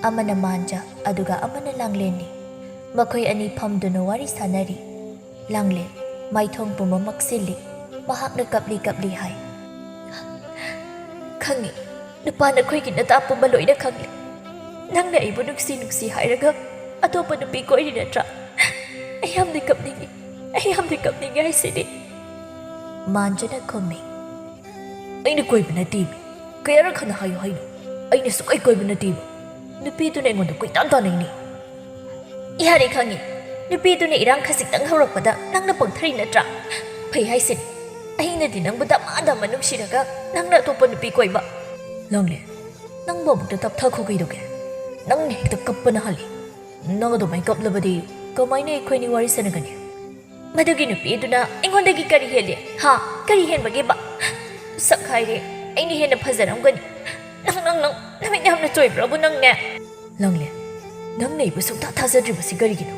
ꯑꯃꯅ ꯃꯥꯟꯖ, ꯑꯗꯨꯒ ꯑꯃꯅ ꯂꯥꯡꯂꯦꯟꯅꯤ꯫ ꯃꯈꯣꯏ ꯑꯅꯤ ꯐꯝꯗꯨꯅ ꯋꯥꯔꯤ ꯁꯥꯅꯔꯤ꯫ ꯂꯥꯡꯂꯦꯟ ꯃꯥꯏꯊꯣꯡ ꯄꯨꯝꯕ ꯃꯛꯁꯤꯜꯂꯤ꯫ ꯃꯍꯥꯛꯅ ꯀꯞꯂꯤ ꯀꯞꯂꯤ ꯍꯥꯏ, "ꯈꯪꯉꯤ, ꯅꯨꯄꯥ ꯅꯈꯣꯏꯒꯤ ꯅꯇꯥ ꯄꯨꯝꯕ ꯂꯣꯏꯅ ꯈꯪꯂꯤ꯫ ꯅꯪꯅ ꯑꯩꯕꯨ ꯅꯨꯡꯁꯤ ꯅꯨꯡꯁꯤ ꯍꯥꯏꯔꯒ ꯑꯇꯣꯞꯄ ꯅꯨꯄꯤ ꯀꯣꯏꯔꯤ ꯅꯠꯇ꯭ꯔꯥ? ꯑꯩ ꯌꯥꯝꯅ ꯀꯞꯅꯤꯡꯉꯤ, ꯑꯩ ꯌꯥꯝꯅ ꯀꯞꯅꯤꯡꯉꯤ ꯍꯥꯏꯁꯤꯗꯤ"꯫ ꯃꯥꯟꯖꯅ ꯈꯨꯝꯃꯤ, "ꯑꯩꯅ ꯀꯣꯏꯕ ꯅꯠꯇꯦꯃꯤ꯫ ꯀꯌꯥꯔꯛ ꯍꯟꯅ ꯍꯥꯏꯌꯨ ꯍꯥꯏꯅꯣ? ꯑꯩꯅ ꯁꯨꯛꯀꯣꯏ ꯀꯣꯏꯕ ꯅꯠꯇꯦꯕ꯫ ꯅꯨꯄꯤꯗꯨꯅ ꯑꯩꯉꯣꯟꯗ ꯀꯣꯏꯇꯥꯟ ꯇꯥꯟꯅꯩꯅꯤ"꯫ "ꯌꯥꯔꯦ, ꯈꯪꯉꯤ꯫ ꯅꯨꯄꯤꯗꯨꯅ ꯏꯔꯥꯡ ꯈꯖꯤꯛꯇꯪ ꯍꯧꯔꯛꯄꯗ ꯅꯪꯅ ꯄꯪꯊꯔꯤ ꯅꯠꯇ꯭ꯔꯥ? ꯐꯩ ꯍꯥꯏꯁꯤꯅꯤ꯫ ꯑꯩꯅꯗꯤ ꯅꯪꯕꯨ ꯗꯃꯥ ꯗꯃꯥ ꯅꯨꯡꯁꯤꯔꯒ ꯅꯪꯅ ꯑꯇꯣꯞꯄ ꯅꯨꯄꯤ ꯀꯣꯏꯕ"꯫ "ꯂꯥꯡꯂꯦꯟ, ꯅꯪꯕꯨ ꯑꯃꯨꯛꯇ ꯇꯞꯊꯈꯣ ꯀꯩꯗꯧꯒꯦ? ꯅꯪꯅ ꯍꯦꯛꯇ ꯀꯞꯄꯅ ꯍꯜꯂꯤ꯫ ꯅꯪ ꯑꯗꯨꯃꯥꯏꯅ ꯀꯞꯂꯕꯗꯤ ꯀꯃꯥꯏꯅ ꯑꯩꯈꯣꯏꯅꯤ ꯋꯥꯔꯤ ꯁꯥꯟꯅꯒꯅꯤ?" "ꯃꯗꯨꯒꯤ ꯅꯨꯄꯤꯗꯨꯅ ꯑꯩꯉꯣꯟꯗꯒꯤ ꯀꯔꯤ ꯍꯦꯜꯂꯤ? ꯍꯥ? ꯀꯔꯤ ꯍꯦꯟꯕꯒꯦꯕ? ꯁꯛ ꯍꯥꯏꯔꯦ, ꯑꯩꯅ ꯍꯦꯟꯅ ꯐꯖꯔꯝꯒꯅꯤ꯫ ꯅꯪ, ꯅꯪ, ꯅꯪ, ꯅꯃꯤꯠ ꯌꯥꯝꯅ ꯆꯣꯏꯕ꯭ꯔꯕꯨ ꯅꯪꯅꯦ?" "ꯂꯥꯡꯂꯦꯟ, ꯅꯪꯅ ꯑꯩꯕꯨ ꯁꯨꯡꯊꯥ ꯊꯥꯖꯗ꯭ꯔꯤꯕꯁꯤ ꯀꯔꯤꯒꯤꯅꯣ?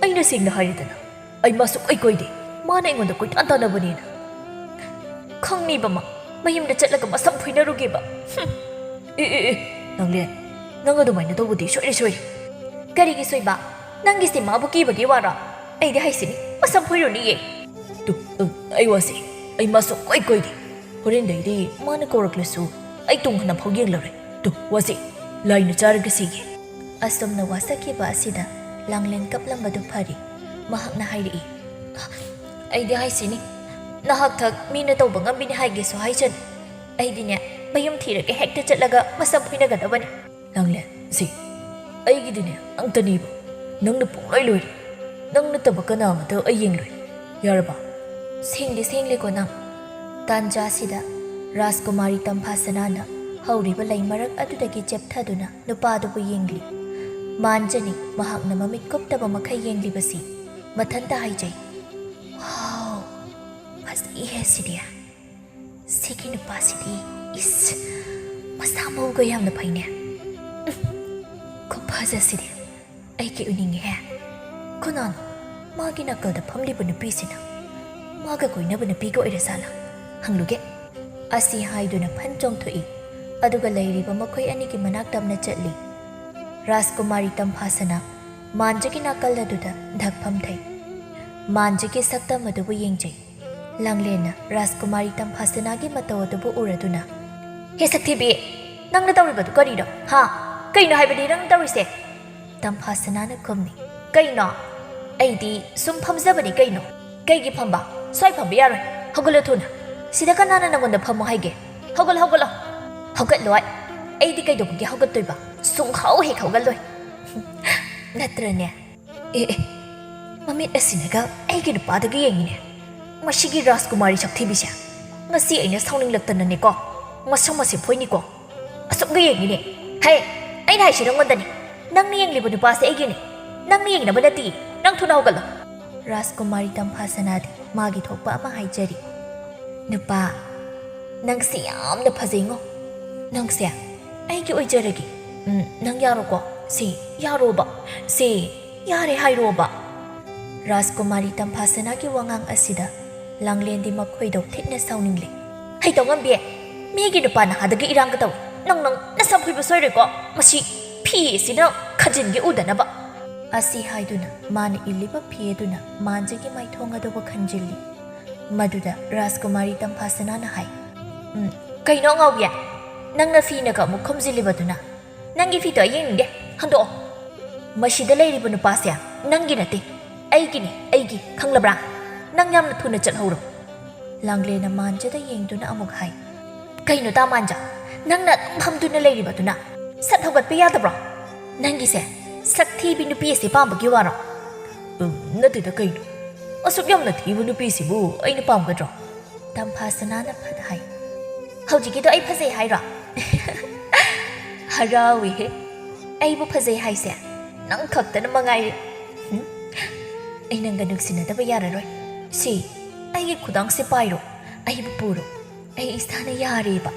ꯑꯩꯅ ꯁꯦꯡꯅ ꯍꯥꯏꯔꯦꯗꯅ, ꯑꯩ ꯃꯥ ꯁꯨꯛꯀꯣꯏ ꯀꯣꯏꯗꯦ꯫ ꯃꯥꯅ ꯑꯩꯉꯣꯟꯗ ꯀꯣꯏꯇꯥꯟ ꯇꯥꯟꯅꯕꯅꯦꯅ"꯫ "ꯈꯪꯅꯤꯕ ꯃꯥ, ꯃꯌꯨꯝꯗ ꯆꯠꯂꯒ ꯃꯁꯝ ꯐꯣꯏꯅꯔꯨꯒꯦꯕ"꯫ "ꯍꯨꯝ꯫ ꯑꯦ, ꯑꯦ, ꯑꯦ, ꯂꯥꯡꯂꯦꯟ, ꯅꯪ ꯑꯗꯨꯃꯥꯏꯅ ꯇꯧꯕꯗꯤ ꯁꯣꯏꯔꯦ, ꯁꯣꯏꯔꯦ"꯫ "ꯀꯔꯤꯒꯤ ꯁꯣꯏꯕ? ꯅꯪꯒꯤꯁꯦ ꯃꯥꯕꯨ ꯀꯤꯕꯒꯤ ꯋꯥꯔꯣ? ꯑꯩꯗꯤ ꯍꯥꯏꯁꯤꯅꯤ, ꯃꯁꯝ ꯐꯣꯏꯔꯨꯅꯤꯌꯦ"꯫ "ꯇꯨ, ꯑ, ꯑꯩ ꯋꯥꯁꯤ, ꯑꯩ ꯃꯥ ꯁꯨꯛꯀꯣꯏ ꯀꯣꯏꯗꯦ꯫ ꯍꯣꯔꯦꯟꯗꯩꯗꯤ ꯃꯥꯅ ꯀꯧꯔꯛꯂꯁꯨ ꯑꯩ ꯇꯨꯡ ꯍꯟꯅ ꯐꯥꯎ ꯌꯦꯡꯂꯔꯣꯏ꯫ ꯇꯨ, ꯋꯥꯁꯤ, ꯂꯥꯏꯅ ꯆꯥꯔꯒ ꯁꯤꯒꯦ"꯫ ꯑꯁꯨꯝꯅ ꯋꯥꯁꯛꯈꯤꯕ ꯑꯁꯤꯗ ꯂꯥꯡꯂꯦꯟ ꯀꯞꯂꯝꯕꯗꯨ ꯐꯔꯤ꯫ ꯃꯍꯥꯛꯅ ꯍꯥꯏꯔꯛꯏ, "ꯑꯩꯗꯤ ꯍꯥꯏꯁꯤꯅꯤ, ꯅꯍꯥꯛ ꯊꯛ ꯃꯤꯅ ꯇꯧꯕ ꯉꯝꯕꯤꯅꯤ ꯍꯥꯏꯒꯦꯁꯨ ꯍꯥꯏꯖꯅꯤ꯫ ꯑꯩꯗꯤꯅꯦ, ꯃꯌꯨꯝ ꯊꯤꯔꯒ ꯍꯦꯛꯇ ꯆꯠꯂꯒ ꯃꯁꯝ ꯐꯣꯏꯅꯒꯗꯕꯅꯤ"꯫ "ꯂꯥꯡꯂꯦꯟ, ꯁꯤ, ꯑꯩꯒꯤꯗꯤꯅꯦ ꯑꯪꯇꯅꯦꯕ꯫ ꯅꯪꯅ ꯄꯨꯡꯂꯣꯏ ꯂꯣꯏꯔꯦ꯫ ꯅꯪ ꯅꯠꯇꯕ ꯀꯅꯥ ꯑꯃꯇ ꯑꯩ ꯌꯦꯡꯂꯣꯏ꯫ ꯌꯥꯔꯕ?" ꯁꯦꯡꯗꯤ ꯁꯦꯡꯂꯦꯀꯣ ꯅꯪ? ꯇꯥꯟꯖꯥꯁꯤꯗ ꯔꯥꯖꯀꯨꯃꯥꯔꯤ ꯇꯝꯐꯥꯁꯅꯥꯅ ꯍꯧꯔꯤꯕ ꯂꯩ ꯃꯔꯛ ꯑꯗꯨꯗꯒꯤ ꯆꯦꯞꯊꯗꯨꯅ ꯅꯨꯄꯥꯗꯨꯕꯨ ꯌꯦꯡꯂꯤ꯫ ꯃꯥꯟꯖꯅꯤ ꯃꯍꯥꯛꯅ ꯃꯃꯤꯠ ꯀꯨꯞꯇꯕ ꯃꯈꯩ ꯌꯦꯡꯂꯤꯕꯁꯤ꯫ ꯃꯊꯟꯇ ꯍꯥꯏꯖꯩ, "ꯋꯥꯎ, ꯐꯖꯩꯍꯦ ꯁꯤꯗꯤ꯫ ꯁꯤꯒꯤ ꯅꯨꯄꯥꯁꯤꯗꯤ, ꯏꯁ, ꯃꯁꯥ ꯃꯎꯒ ꯌꯥꯝꯅ ꯐꯩꯅꯦ꯫ ꯎꯝ, ꯈꯨꯐꯖꯁꯤꯗꯤ꯫ ꯑꯩꯒꯤ ꯑꯣꯏꯅꯤꯡꯉꯤꯍꯦ꯫ ꯀꯅꯥꯅꯣ ꯃꯥꯒꯤ ꯅꯥꯀꯜꯗ ꯐꯝꯂꯤꯕ ꯅꯨꯄꯤꯁꯤꯅ? ꯃꯥꯒ ꯀꯣꯏꯅꯕ ꯅꯨꯄꯤꯒ ꯑꯣꯏꯔꯖꯥꯠꯂꯥ? ꯍꯪꯂꯨꯒꯦ꯫" ꯑꯁꯤ ꯍꯥꯏꯗꯨꯅ ꯐꯟ ꯆꯣꯡꯊꯣꯛꯏ꯫ ꯑꯗꯨꯒ ꯂꯩꯔꯤꯕ ꯃꯈꯣꯏ ꯑꯅꯤꯒꯤ ꯃꯅꯥꯛ ꯇꯝꯅ ꯆꯠꯂꯤ꯫ ꯔꯥꯖꯀꯨꯃꯥꯔꯤ ꯇꯝꯐꯥꯁꯅꯥ ꯃꯥꯟꯖꯒꯤ ꯅꯥꯀꯜ ꯑꯗꯨꯗ ꯙꯛ ꯐꯝꯊꯩ꯫ ꯃꯥꯟꯖꯒꯤ ꯁꯛꯇꯝ ꯑꯗꯨꯕꯨ ꯌꯦꯡꯖꯩ꯫ ꯂꯥꯡꯂꯦꯟꯅ ꯔꯥꯖꯀꯨꯃꯥꯔꯤ ꯇꯝꯐꯥꯁꯅꯥꯒꯤ ꯃꯇꯧ ꯑꯗꯨꯕꯨ ꯎꯔꯗꯨꯅ, "ꯍꯦ ꯁꯛꯊꯤꯕꯤ, ꯅꯪꯅ ꯇꯧꯔꯤꯕꯗꯨ ꯀꯔꯤꯅꯣ? ꯍꯥ? ꯀꯩꯅꯣ ꯍꯥꯏꯕꯅꯤ ꯅꯪꯅ ꯇꯧꯔꯤꯁꯦ?" ꯇꯝꯐꯥꯁꯅꯥꯅ ꯈꯨꯝꯃꯤ꯫ "ꯀꯩꯅꯣ? ꯑꯩꯗꯤ ꯁꯨꯝ ꯐꯝꯖꯕꯅꯤ ꯀꯩꯅꯣ꯫ ꯀꯩꯒꯤ ꯐꯝꯕ? ꯁ꯭ꯋꯥꯏ ꯐꯝꯕ ꯌꯥꯔꯣꯏ꯫ ꯍꯧꯒꯠꯂꯣ ꯊꯨꯅ꯫ ꯁꯤꯗ ꯀꯅꯥꯅ ꯅꯪꯉꯣꯟꯗ ꯐꯝꯃꯣ ꯍꯥꯏꯒꯦ? ꯍꯧꯒꯠꯂꯣ, ꯍꯧꯒꯠꯂꯣ꯫" "ꯍꯧꯒꯠꯂꯣꯏ꯫ ꯑꯩꯗꯤ ꯀꯩꯗꯧꯕꯒꯤ ꯍꯧꯒꯠꯇꯣꯏꯕ? ꯁꯨꯡꯍꯧ ꯍꯦꯛ ꯍꯧꯒꯠꯂꯣꯏ꯫" ꯅꯠꯇ꯭ꯔꯅꯦ? ꯑꯦ, ꯑꯦ, ꯃꯃꯤꯠ ꯑꯁꯤꯅꯒ ꯑꯩꯒꯤ ꯅꯨꯄꯥꯗꯒ ꯌꯦꯡꯉꯤꯅꯦ꯫ ꯃꯁꯤꯒꯤ ꯔꯥꯖꯀꯨꯃꯥꯔꯤ ꯁꯛꯊꯤꯕꯤꯁꯦ꯫ ꯉꯁꯤ ꯑꯩꯅ ꯁꯥꯎꯅꯤꯡꯂꯛꯇꯅꯅꯦꯀꯣ, ꯃꯁꯛ ꯃꯁꯦ ꯐꯣꯏꯅꯤꯀꯣ꯫ ꯑꯁꯨꯛꯒ ꯌꯦꯡꯉꯤꯅꯦ꯫ ꯍꯦ, ꯑꯩꯅ ꯍꯥꯏꯁꯤ ꯅꯪꯉꯣꯟꯗꯅꯦ꯫ ꯅꯪꯅ ꯌꯦꯡꯂꯤꯕ ꯅꯨꯄꯥꯁꯦ ꯑꯩꯒꯤꯅꯦ꯫ ꯅꯪꯅ ꯌꯦꯡꯅꯕ ꯅꯠꯇꯦ꯫ ꯅꯪ ꯊꯨꯅ ꯍꯧꯒꯠꯂꯣ꯫ ꯔꯥꯖꯀꯨꯃꯥꯔꯤ ꯇꯝꯐꯥꯁꯅꯥꯗꯤ ꯃꯥꯒꯤ ꯊꯣꯛꯄ ꯑꯃ ꯍꯥꯏꯖꯔꯤ꯫ "ꯅꯨꯄꯥ, ꯅꯪꯁꯦ ꯌꯥꯝꯅ ꯐꯖꯩꯉꯣ꯫ ꯅꯪꯁꯦ ꯑꯩꯒꯤ ꯑꯣꯏꯖꯔꯒꯦ꯫ ꯎꯝ, ꯅꯪ ꯌꯥꯔꯣꯀꯣ? ꯁꯤ ꯌꯥꯔꯣꯕ꯫ ꯁꯤ ꯌꯥꯔꯦ ꯍꯥꯏꯔꯣꯕ꯫" ꯔꯥꯖꯀꯨꯃꯥꯔꯤ ꯇꯝꯐꯥꯁꯅꯥꯒꯤ ꯋꯥꯉꯥꯡ ꯑꯁꯤꯗ ꯂꯥꯡꯂꯦꯟꯗꯤ ꯃꯈꯣꯏꯗꯣ ꯊꯤꯅ ꯁꯥꯎꯅꯤꯡꯂꯦ꯫ "ꯍꯩ ꯇꯧꯉꯝꯕꯤ, ꯃꯤꯒꯤ ꯅꯨꯄꯥ ꯅꯍꯥꯗꯒꯤ ꯏꯔꯥꯡꯒ ꯇꯧꯏ꯫ ꯅꯪ, ꯅꯪ ꯅꯁꯝ ꯐꯣꯏꯕ ꯁꯣꯏꯔꯣꯏꯀꯣ? ꯃꯁꯤ ꯐꯤ ꯑꯁꯤꯅ ꯈꯟꯖꯤꯟꯒꯦ ꯎꯗꯅꯕ꯫" ꯑꯁꯤ ꯍꯥꯏꯗꯨꯅ ꯃꯥꯅ ꯏꯜꯂꯤꯕ ꯐꯤ ꯑꯗꯨꯅ ꯃꯥꯟꯖꯒꯤ ꯃꯥꯏꯊꯣꯡ ꯑꯗꯨꯕꯨ ꯈꯟꯖꯤꯜꯂꯤ꯫ ꯃꯗꯨꯗ ꯔꯥꯖꯀꯨꯃꯥꯔꯤ ꯇꯝꯐꯥꯁꯅꯥꯅ ꯍꯥꯏ, "ꯎꯝ, ꯀꯩꯅꯣ ꯑꯉꯥꯎꯕꯤ? ꯅꯪꯅ ꯐꯤꯅꯒ ꯑꯃꯨꯛ ꯈꯨꯝꯖꯤꯜꯂꯤꯕꯗꯨꯅ? ꯅꯪꯒꯤ ꯐꯤꯗꯣ ꯑꯩ ꯌꯦꯡꯅꯤꯡꯗꯦ, ꯍꯟꯗꯣꯛꯑꯣ꯫ ꯃꯁꯤꯗ ꯂꯩꯔꯤꯕ ꯅꯨꯄꯥꯁꯦ ꯅꯪꯒꯤ ꯅꯠꯇꯦ, ꯑꯩꯒꯤꯅꯦ, ꯑꯩꯒꯤ, ꯈꯪꯂꯕ꯭ꯔꯥ? ꯅꯪ ꯌꯥꯝꯅ ꯊꯨꯅ ꯆꯠꯍꯧꯔꯣ꯫" ꯂꯥꯡꯂꯦꯟꯅ ꯃꯥꯟꯖꯗ ꯌꯦꯡꯗꯨꯅ ꯑꯃꯨꯛ ꯍꯥꯏ, "ꯀꯩꯅꯣ ꯇꯥ ꯃꯥꯟꯖ, ꯅꯪꯅ ꯑꯗꯨꯝ ꯐꯝꯗꯨꯅ ꯂꯩꯔꯤꯕꯗꯨꯅ? ꯁꯠ ꯍꯧꯒꯠꯄ ꯌꯥꯗꯕ꯭ꯔꯣ? ꯅꯪꯒꯤꯁꯦ ꯁꯛ ꯊꯤꯕꯤ ꯅꯨꯄꯤ ꯑꯁꯤ ꯄꯥꯝꯕꯒꯤ ꯋꯥꯔꯣ?" "ꯎꯝ, ꯅꯠꯇꯦꯗ ꯀꯩꯅꯣ꯫ ꯑꯁꯨꯛ ꯌꯥꯝꯅ ꯊꯤꯕ ꯅꯨꯄꯤꯁꯤꯕꯨ ꯑꯩꯅ ꯄꯥꯝꯒꯗ꯭ꯔꯣ?" ꯇꯝꯐꯥꯁꯅꯥꯅ ꯐꯠ ꯍꯥꯏ, ꯍꯧꯖꯤꯛꯀꯤꯗꯣ ꯑꯩ ꯐꯖꯩ ꯍꯥꯏꯔꯣ? ꯍꯔꯥꯎꯏꯍꯦ꯫ ꯑꯩꯕꯨ ꯐꯖꯩ ꯍꯥꯏꯁꯦ ꯅꯪ ꯈꯛꯇꯅ ꯃꯉꯥꯏꯔꯦ꯫ ꯍꯨꯝ? ꯑꯩ ꯅꯪꯒ ꯅꯨꯡꯁꯤꯅꯗꯕ ꯌꯥꯔꯔꯣꯏ꯫ ꯁꯤ, ꯑꯩꯒꯤ ꯈꯨꯗꯥꯡꯁꯦ ꯄꯥꯏꯔꯣ, ꯑꯩꯕꯨ ꯄꯨꯔꯣ꯫ ꯑꯩ ꯏꯁꯥꯅ ꯌꯥꯔꯦꯕ꯫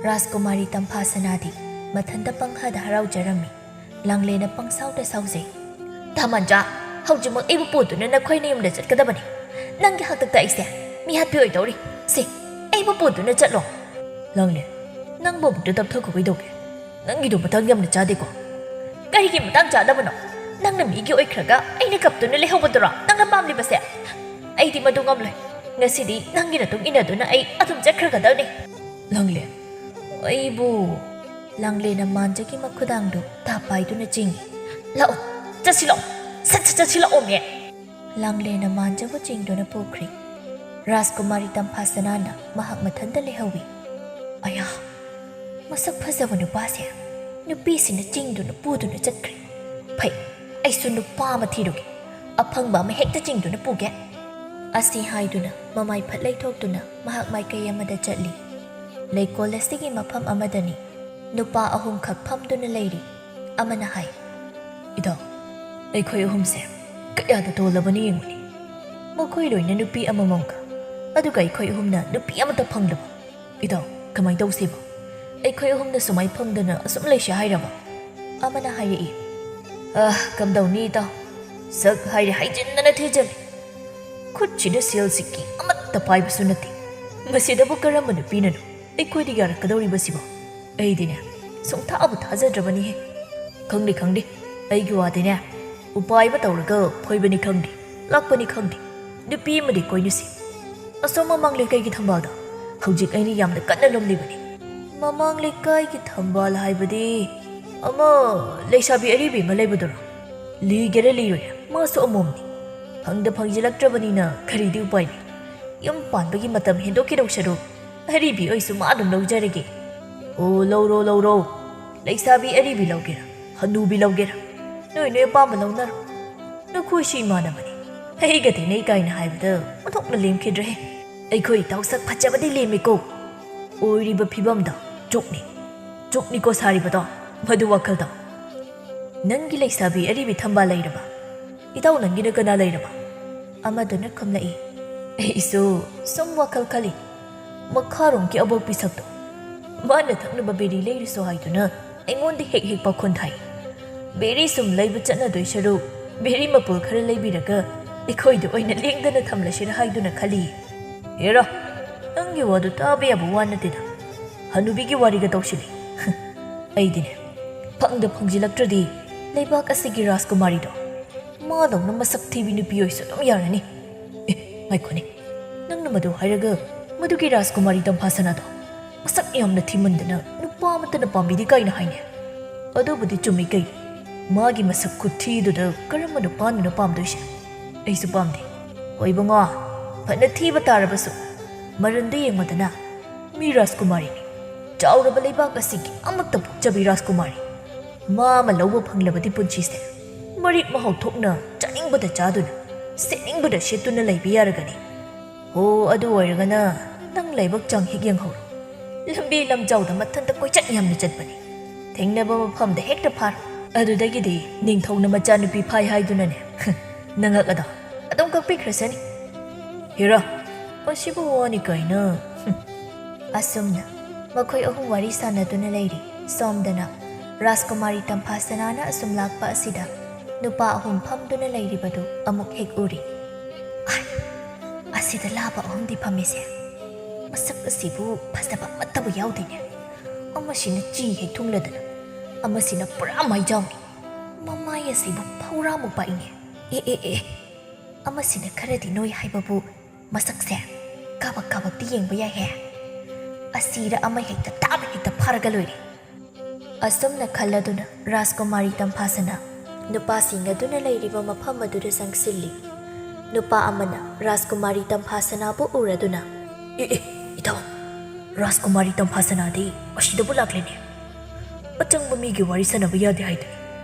ꯔꯥꯖꯀꯨꯃꯥꯔꯤ ꯇꯝꯐꯥ ꯁꯅꯥꯗꯤ ꯃꯊꯟꯇ ꯄꯪꯍꯥꯗ ꯍꯔꯥꯎꯖꯔꯝꯃꯤ꯫ ꯂꯥꯡꯂꯦꯅ ꯄꯪꯁꯥꯎꯗ ꯁꯥꯎꯖꯩ꯫ ꯇꯥꯃꯟꯖꯥ, ꯍꯧꯖꯤꯛꯃꯛ ꯑꯩꯕꯨ ꯄꯨꯗꯨꯅ ꯅꯈꯣꯏ ꯅꯌꯨꯝꯗ ꯆꯠꯀꯗꯕꯅꯤ꯫ ꯅꯪꯒꯤ ꯍꯥꯛꯇꯛꯇ ꯑꯩꯁꯦ ꯃꯤꯍꯥꯠꯄꯤ ꯑꯣꯏꯗꯧꯔꯤ꯫ ꯁꯤ, ꯑꯩꯕꯨ ꯄꯨꯗꯨꯅ ꯆꯠꯂꯣ꯫ ꯂꯥꯡꯂꯦ, ꯅꯪꯕꯨ ꯑꯃꯨꯛꯇ ꯇꯞꯊꯈꯣ ꯀꯩꯗꯧꯒꯦ? ꯅꯪꯒꯤꯗꯣ ꯃꯇꯥꯡ ꯌꯥꯝꯅ ꯆꯥꯗꯦꯀꯣ꯫ ꯀꯔꯤꯒꯤ ꯃꯇꯥꯡ ꯆꯥꯗꯕꯅꯣ? ꯅꯪꯅ ꯃꯤꯒꯤ ꯑꯣꯏꯈ꯭ꯔꯒ ꯑꯩꯅ ꯀꯞꯇꯨꯅ ꯂꯩꯍꯧꯕꯗꯨꯔꯣ ꯅꯪꯅ ꯄꯥꯝꯂꯤꯕꯁꯦ? ꯑꯩꯗꯤ ꯃꯗꯨ ꯉꯝꯂꯣꯏ꯫ ꯉꯁꯤꯗꯤ ꯅꯪꯒꯤ ꯅꯇꯨꯡ ꯏꯟꯅꯗꯨꯅ ꯑꯩ ꯑꯗꯨꯝ ꯆꯠꯈ꯭ꯔꯒꯗꯕꯅꯤ꯫ ꯂꯥꯡꯂꯦ, ꯑꯩꯕꯨ꯫ ꯂꯥꯡꯂꯦꯅ ꯃꯥꯟꯖꯒꯤ ꯃꯈꯨꯗꯥꯡꯗꯨ ꯇꯥꯞ ꯄꯥꯏꯗꯨꯅ ꯆꯤꯡꯏ꯫ ꯂꯥꯛꯑꯣ, ꯆꯠꯁꯤ ꯂꯥꯛꯑꯣ, ꯁꯠ ꯁꯠ ꯆꯠꯁꯤ ꯂꯥꯛꯑꯣꯃꯦ꯫ ꯂꯥꯡꯂꯦꯅ ꯃꯥꯟꯖꯕꯨ ꯆꯤꯡꯗꯨꯅ ꯄꯨꯈ꯭ꯔꯤ꯫ ꯔꯥꯖꯀꯨꯃꯥꯔꯤ ꯇꯝꯐꯥ ꯁꯅꯥꯅ ꯃꯍꯥꯛ ꯃꯊꯟꯇ ꯂꯩꯍꯧꯏ꯫ ꯑꯌꯥ, ꯃꯁꯛ ꯐꯖꯕ ꯅꯨꯄꯥꯁꯦ ꯅꯨꯄꯤꯁꯤꯡꯅ ꯆꯤꯡꯗꯨꯅ ꯄꯨꯗꯨꯅ ꯆꯠꯈ꯭ꯔꯦ꯫ ꯐꯩ, ꯑꯩꯁꯨ ꯅꯨꯄꯥ ꯑꯃ ꯊꯤꯔꯨꯒꯦ, ꯑꯐꯪꯕ ꯑꯃ ꯍꯦꯛꯇ ꯆꯤꯡꯗꯨꯅ ꯄꯨꯒꯦ꯫ ꯑꯁꯤ ꯍꯥꯏꯗꯨꯅ ꯃꯃꯥꯏ ꯐꯠ ꯂꯩꯊꯣꯛꯇꯨꯅ ꯃꯍꯥꯛ ꯃꯥꯏꯀꯩ ꯑꯃꯗ ꯆꯠꯂꯤ꯫ ꯂꯩꯀꯣꯜ ꯑꯁꯤꯒꯤ ꯃꯐꯝ ꯑꯃꯗꯅꯤ ꯅꯨꯄꯥ ꯑꯍꯨꯝꯈꯛ ꯐꯝꯗꯨꯅ ꯂꯩꯔꯤ꯫ ꯑꯃꯅ ꯍꯥꯏ, "ꯏꯇꯥꯎ, ꯑꯩꯈꯣꯏ ꯑꯍꯨꯝꯁꯦ ꯀꯌꯥꯗ ꯇꯣꯜꯂꯕꯅꯤ ꯌꯦꯡꯉꯨꯅꯦ꯫ ꯃꯈꯣꯏ ꯂꯣꯏꯅ ꯅꯨꯄꯤ ꯑꯃꯃꯝꯒ, ꯑꯗꯨꯒ ꯑꯩꯈꯣꯏ ꯑꯍꯨꯝꯅ ꯅꯨꯄꯤ ꯑꯃꯠꯇ ꯐꯪꯗꯕ꯫ ꯏꯇꯥꯎ, ꯀꯃꯥꯏ ꯇꯧꯁꯤꯕ? ꯑꯩꯈꯣꯏ ꯑꯍꯨꯝꯅ ꯁꯨꯃꯥꯏ ꯐꯪꯗꯅ ꯑꯁꯨꯝ ꯂꯩꯁꯤ ꯍꯥꯏꯔꯕ?" ꯑꯃꯅ ꯍꯥꯏꯔꯛꯏ꯫ "ꯑ, ꯀꯝꯗꯧꯅꯤ ꯏꯇꯥꯎ? ꯁꯛ ꯍꯥꯏꯔꯦ ꯍꯥꯏꯖꯤꯟꯗꯅ ꯊꯤꯖꯤꯜꯂꯤ꯫ ꯈꯨꯠꯁꯤꯗ ꯁꯦꯜ ꯁꯤꯀꯤ ꯑꯃꯠꯇ ꯄꯥꯏꯕꯁꯨ ꯅꯠꯇꯦ꯫ ꯃꯁꯤꯗꯕꯨ ꯀꯔꯝꯕ ꯅꯨꯄꯤꯅꯅꯣ ꯑꯩꯈꯣꯏꯗ ꯌꯥꯔꯛꯀꯗꯧꯔꯤꯕꯁꯤꯕꯣ? ꯑꯩꯗꯤꯅꯦ, ꯁꯨꯡꯊꯥꯕꯨ ꯊꯥꯖꯗ꯭ꯔꯕꯅꯤꯍꯦ꯫ ꯈꯪꯗꯦ, ꯈꯪꯗꯦ꯫ ꯑꯩꯒꯤ ꯋꯥꯗꯤꯅꯦ, ꯎꯄꯥꯏ ꯑꯃ ꯇꯧꯔꯒ ꯐꯣꯏꯕꯅꯤ ꯈꯪꯗꯦ, ꯂꯥꯛꯄꯅꯤ ꯈꯪꯗꯦ, ꯅꯨꯄꯤ ꯑꯃꯗꯤ ꯀꯣꯏꯅꯁꯤ꯫ ꯑꯁꯣꯝ ꯃꯃꯥꯡ ꯂꯩꯀꯥꯏꯒꯤ ꯊꯝꯕꯥꯜꯗ ꯍꯧꯖꯤꯛ ꯑꯩꯅ ꯌꯥꯝꯅ ꯀꯟꯅ ꯂꯨꯝꯂꯤꯕꯅꯤ꯫" "ꯃꯃꯥꯡ ꯂꯩꯀꯥꯏꯒꯤ ꯊꯝꯕꯥꯜ ꯍꯥꯏꯕꯗꯤ ꯑꯃ ꯂꯩꯁꯥꯕꯤ ꯑꯔꯤꯕꯤ ꯑꯃ ꯂꯩꯕꯗꯨꯔꯣ? ꯂꯤꯒꯦꯔꯥ ꯂꯤꯔꯣꯏꯔꯥ, ꯃꯥꯁꯨ ꯑꯃꯣꯝꯅꯤ꯫ ꯐꯪꯗ ꯐꯪꯖꯤꯜꯂꯛꯇ꯭ꯔꯕꯅꯤꯅ ꯀꯔꯤꯗꯤ ꯎꯄꯥꯏ ꯂꯩ? ꯌꯨꯝ ꯄꯥꯟꯕꯒꯤ ꯃꯇꯝ ꯍꯦꯟꯗꯣꯛꯈꯤꯗꯧ ꯁꯔꯨꯛ ꯑꯔꯤꯕꯤ ꯑꯣꯏꯁꯨ ꯃꯥ ꯑꯗꯨꯝ ꯂꯧꯖꯔꯒꯦ꯫" "ꯑꯣ, ꯂꯧꯔꯣ, ꯂꯧꯔꯣ꯫ ꯂꯩꯁꯥꯕꯤ ꯑꯔꯤꯕꯤ ꯂꯧꯒꯦꯔꯥ, ꯍꯅꯨꯕꯤ ꯂꯧꯒꯦꯔꯥ, ꯅꯣꯏ ꯅꯣꯏ ꯑꯄꯥꯝꯕ ꯂꯧꯅꯔꯣ꯫ ꯅꯈꯣꯏꯁꯨ ꯏꯃꯥꯟꯅꯕꯅꯤ꯫ ꯑꯩꯒ ꯇꯤꯟꯅꯩ ꯀꯥꯏꯅ ꯍꯥꯏꯕꯗ ꯑꯣꯟꯊꯣꯛꯅ ꯂꯦꯝꯈꯤꯗ꯭ꯔꯦ꯫ ꯑꯩꯈꯣꯏ ꯏꯇꯥꯎ ꯁꯛ ꯐꯖꯕꯗꯤ ꯂꯦꯝꯃꯤꯀꯣ꯫ ꯑꯣꯏꯔꯤꯕ ꯐꯤꯕꯝꯗꯣ ꯆꯨꯛꯅꯤ꯫ ꯆꯨꯛꯅꯤꯀꯣ ꯁꯥꯔꯤꯕꯗꯣ, ꯃꯗꯨ ꯋꯥꯈꯜꯗꯣ꯫ ꯅꯪꯒꯤ ꯂꯩꯁꯥꯕꯤ ꯑꯔꯤꯕꯤ ꯊꯝꯕꯥꯜ ꯂꯩꯔꯕ? ꯏꯇꯥꯎ, ꯅꯪꯒꯤꯅ ꯀꯅꯥ ꯂꯩꯔꯕ? ꯑꯃꯗꯨꯅ ꯈꯨꯝꯂꯛꯏ꯫ ꯑꯩꯁꯨ ꯁꯨꯝ ꯋꯥꯈꯜ ꯈꯜꯂꯤ꯫ ꯃꯈꯥꯔꯣꯝꯒꯤ ꯑꯕꯣꯛꯄꯤ ꯁꯛꯇꯣ꯫ ꯃꯥꯅ ꯊꯛꯅꯕ ꯕꯤꯔꯤ ꯂꯩꯔꯨꯁꯣ ꯍꯥꯏꯗꯨꯅ ꯑꯩꯉꯣꯟꯗ ꯍꯦꯛ ꯍꯦꯛ ꯄꯥꯈꯣꯟ ꯊꯥꯏ꯫ ꯕꯤꯔꯤ ꯁꯨꯝ ꯂꯩꯕ ꯆꯠꯅꯗꯣꯏ ꯁꯔꯨꯛ, ꯕꯤꯔꯤ ꯃꯄꯨꯜ ꯈꯔ ꯂꯩꯕꯤꯔꯒ ꯑꯩꯈꯣꯏꯗ ꯑꯣꯏꯅ ꯂꯦꯡꯗꯅ ꯊꯝꯂꯁꯤꯔ ꯍꯥꯏꯗꯨꯅ ꯈꯜꯂꯤ꯫ ꯍꯦꯔꯥ, ꯅꯪꯒꯤ ꯋꯥꯗꯨ ꯇꯥꯕ ꯌꯥꯕ ꯋꯥ ꯅꯠꯇꯦꯗ꯫ ꯍꯅꯨꯕꯤꯒꯤ ꯋꯥꯔꯤꯒ ꯇꯧꯁꯤꯜꯂꯤ꯫ ꯑꯩꯗꯤꯅꯦ, ꯐꯪꯗ ꯐꯪꯖꯤꯜꯂꯛꯇ꯭ꯔꯗꯤ ꯂꯩꯕꯥꯛ ꯑꯁꯤꯒꯤ ꯔꯥꯖꯀꯨꯃꯥꯔꯤꯗꯣ ꯃꯥꯗꯧꯅ ꯃꯁꯛ ꯊꯤꯕꯤ ꯅꯨꯄꯤ ꯑꯣꯏꯁꯨ ꯑꯗꯨꯝ ꯌꯥꯔꯅꯤ꯫ ꯑꯦ, ꯉꯥꯏꯈꯣꯅꯦ, ꯅꯪꯅ ꯃꯗꯨ ꯍꯥꯏꯔꯒ ꯃꯗꯨꯒꯤ ꯔꯥꯖꯀꯨꯃꯥꯔꯤ ꯇꯝꯐꯥ ꯁꯅꯥꯗꯣ ꯃꯁꯛ ꯌꯥꯝꯅ ꯊꯤꯃꯟꯗꯅ ꯅꯨꯄꯥ ꯑꯃꯠꯇꯅ ꯄꯥꯝꯕꯤꯗꯦ ꯀꯥꯏꯅ ꯍꯥꯏꯅꯦ꯫ ꯑꯗꯨꯕꯨꯗꯤ ꯆꯨꯝꯃꯤ ꯀꯩꯅꯣ꯫ ꯃꯥꯒꯤ ꯃꯁꯛ ꯈꯨꯊꯤꯗꯨꯗ ꯀꯔꯝꯕ ꯅꯨꯄꯥꯅꯅꯣ ꯄꯥꯝꯗꯣꯏꯁꯦ? ꯑꯩꯁꯨ ꯄꯥꯝꯗꯦ꯫ ꯍꯣꯏ ꯏꯕꯨꯡꯉꯣ, ꯐꯅ ꯊꯤꯕ ꯇꯥꯔꯕꯁꯨ ꯃꯔꯟꯗꯨ ꯌꯦꯡꯉꯨꯗꯅ꯫ ꯃꯤ ꯔꯥꯖꯀꯨꯃꯥꯔꯤꯅꯤ꯫ ꯆꯥꯎꯔꯕ ꯂꯩꯕꯥꯛ ꯑꯁꯤꯒꯤ ꯑꯃꯠꯇ ꯄꯣꯛꯆꯕꯤ ꯔꯥꯖꯀꯨꯃꯥꯔꯤ꯫ ꯃꯥ ꯑꯃ ꯂꯧꯕ ꯐꯪꯂꯕꯗꯤ ꯄꯨꯟꯁꯤꯁꯦ ꯃꯔꯤꯛ ꯃꯍꯥꯎ ꯊꯣꯛꯅ ꯆꯥꯅꯤꯡꯕꯗ ꯆꯥꯗꯨꯅ, ꯁꯦꯠꯅꯤꯡꯕꯗ ꯁꯦꯠꯇꯨꯅ ꯂꯩꯕ ꯌꯥꯔꯒꯅꯤ꯫ ꯍꯣ, ꯑꯗꯨ ꯑꯣꯏꯔꯒꯅ ꯅꯪ ꯂꯥꯏꯕꯛ ꯆꯥꯡ ꯍꯦꯛ ꯌꯦꯡꯍꯧꯔꯣ꯫ ꯂꯝꯕꯤ ꯂꯝꯖꯥꯎꯗ ꯃꯊꯟꯇ ꯀꯣꯏꯆꯠ ꯌꯥꯝꯅ ꯆꯠꯄꯅꯤ꯫ ꯊꯦꯡꯅꯕ ꯃꯐꯝꯗ ꯍꯦꯛꯇ ꯐꯥꯔꯣ꯫ ꯑꯗꯨꯗꯒꯤꯗꯤ ꯅꯤꯡꯊꯧꯅ ꯃꯆꯥꯅꯨꯄꯤ ꯐꯥꯏ ꯍꯥꯏꯗꯨꯅꯅꯦ, ꯅꯉꯛ ꯑꯗꯣ ꯑꯗꯨꯝ ꯀꯛꯄꯤꯈ꯭ꯔꯁꯅꯤ꯫ ꯍꯤꯔꯥ, ꯃꯁꯤꯕꯨ ꯋꯥꯅꯤ ꯀꯥꯏꯅ꯫ ꯍꯨꯝ꯫ ꯑꯁꯨꯝꯅ ꯃꯈꯣꯏ ꯑꯍꯨꯝ ꯋꯥꯔꯤ ꯁꯥꯟꯅꯗꯨꯅ ꯂꯩꯔꯤ꯫ ꯁꯣꯝꯗꯅ ꯔꯥꯖꯀꯨꯃꯥꯔꯤ ꯇꯝꯐꯥꯁꯅꯥꯅ ꯑꯁꯨꯝ ꯂꯥꯛꯄ ꯑꯁꯤꯗ ꯅꯨꯄꯥ ꯑꯍꯨꯝ ꯐꯝꯗꯨꯅ ꯂꯩꯔꯤꯕꯗꯨ ꯑꯃꯨꯛ ꯍꯦꯛ ꯎꯔꯤ꯫ "ꯑꯥꯏ, ꯑꯁꯤꯗ ꯂꯥꯕ ꯑꯍꯨꯝꯗꯤ ꯐꯝꯃꯤꯁꯦ꯫ ꯃꯁꯛ ꯑꯁꯤꯕꯨ ꯐꯖꯕ ꯑꯃꯠꯇꯕꯨ ꯌꯥꯎꯗꯦꯅꯦ꯫ ꯑꯃꯁꯤꯅ ꯆꯤ ꯍꯦꯛ ꯊꯨꯡꯂꯗꯅ, ꯑꯃꯁꯤꯅ ꯄꯨꯔꯥ ꯃꯥꯏꯖꯥꯎꯅꯤ꯫ ꯃꯃꯥꯏ ꯑꯁꯤꯕꯨ ꯐꯧꯔꯥꯃꯨꯛ ꯄꯥꯛꯏꯅꯦ꯫ ꯑꯦ, ꯑꯦ, ꯑꯦ, ꯑꯃꯁꯤꯅ ꯈꯔꯗꯤ ꯅꯣꯏ ꯍꯥꯏꯕꯕꯨ ꯃꯁꯛꯁꯦ ꯀꯥꯕꯛ ꯀꯥꯕꯛꯇꯤ ꯌꯦꯡꯕ ꯌꯥꯏꯍꯦ꯫ ꯑꯁꯤꯗ ꯑꯃ ꯍꯦꯛꯇ ꯇꯥꯕ ꯍꯦꯛꯇ ꯐꯥꯔꯒ ꯂꯣꯏꯔꯦ꯫" ꯑꯁꯨꯝꯅ ꯈꯜꯂꯗꯨꯅ ꯔꯥꯖꯀꯨꯃꯥꯔꯤ ꯇꯝꯐꯥꯁꯅꯥ ꯅꯨꯄꯥꯁꯤꯡ ꯑꯗꯨꯅ ꯂꯩꯔꯤꯕ ꯃꯐꯝ ꯑꯗꯨꯗ ꯆꯪꯁꯤꯜꯂꯤ꯫ ꯅꯨꯄꯥ ꯑꯃꯅ ꯔꯥꯖꯀꯨꯃꯥꯔꯤ ꯇꯝꯐꯥꯁꯅꯥꯕꯨ ꯎꯔꯗꯨꯅ, "ꯑꯦ, ꯑꯦ, ꯏꯇꯥꯎ, ꯔꯥꯖꯀꯨꯃꯥꯔꯤ ꯇꯝꯐꯥꯁꯅꯥꯗꯤ ꯑꯁꯤꯗꯕꯨ ꯂꯥꯛꯂꯦꯅꯦ꯫ ꯑꯆꯪꯕ ꯃꯤꯒꯤ ꯋꯥꯔꯤ ꯁꯥꯟꯅꯕ ꯌꯥꯗꯦ ꯍꯥꯏꯗꯨꯅꯤ꯫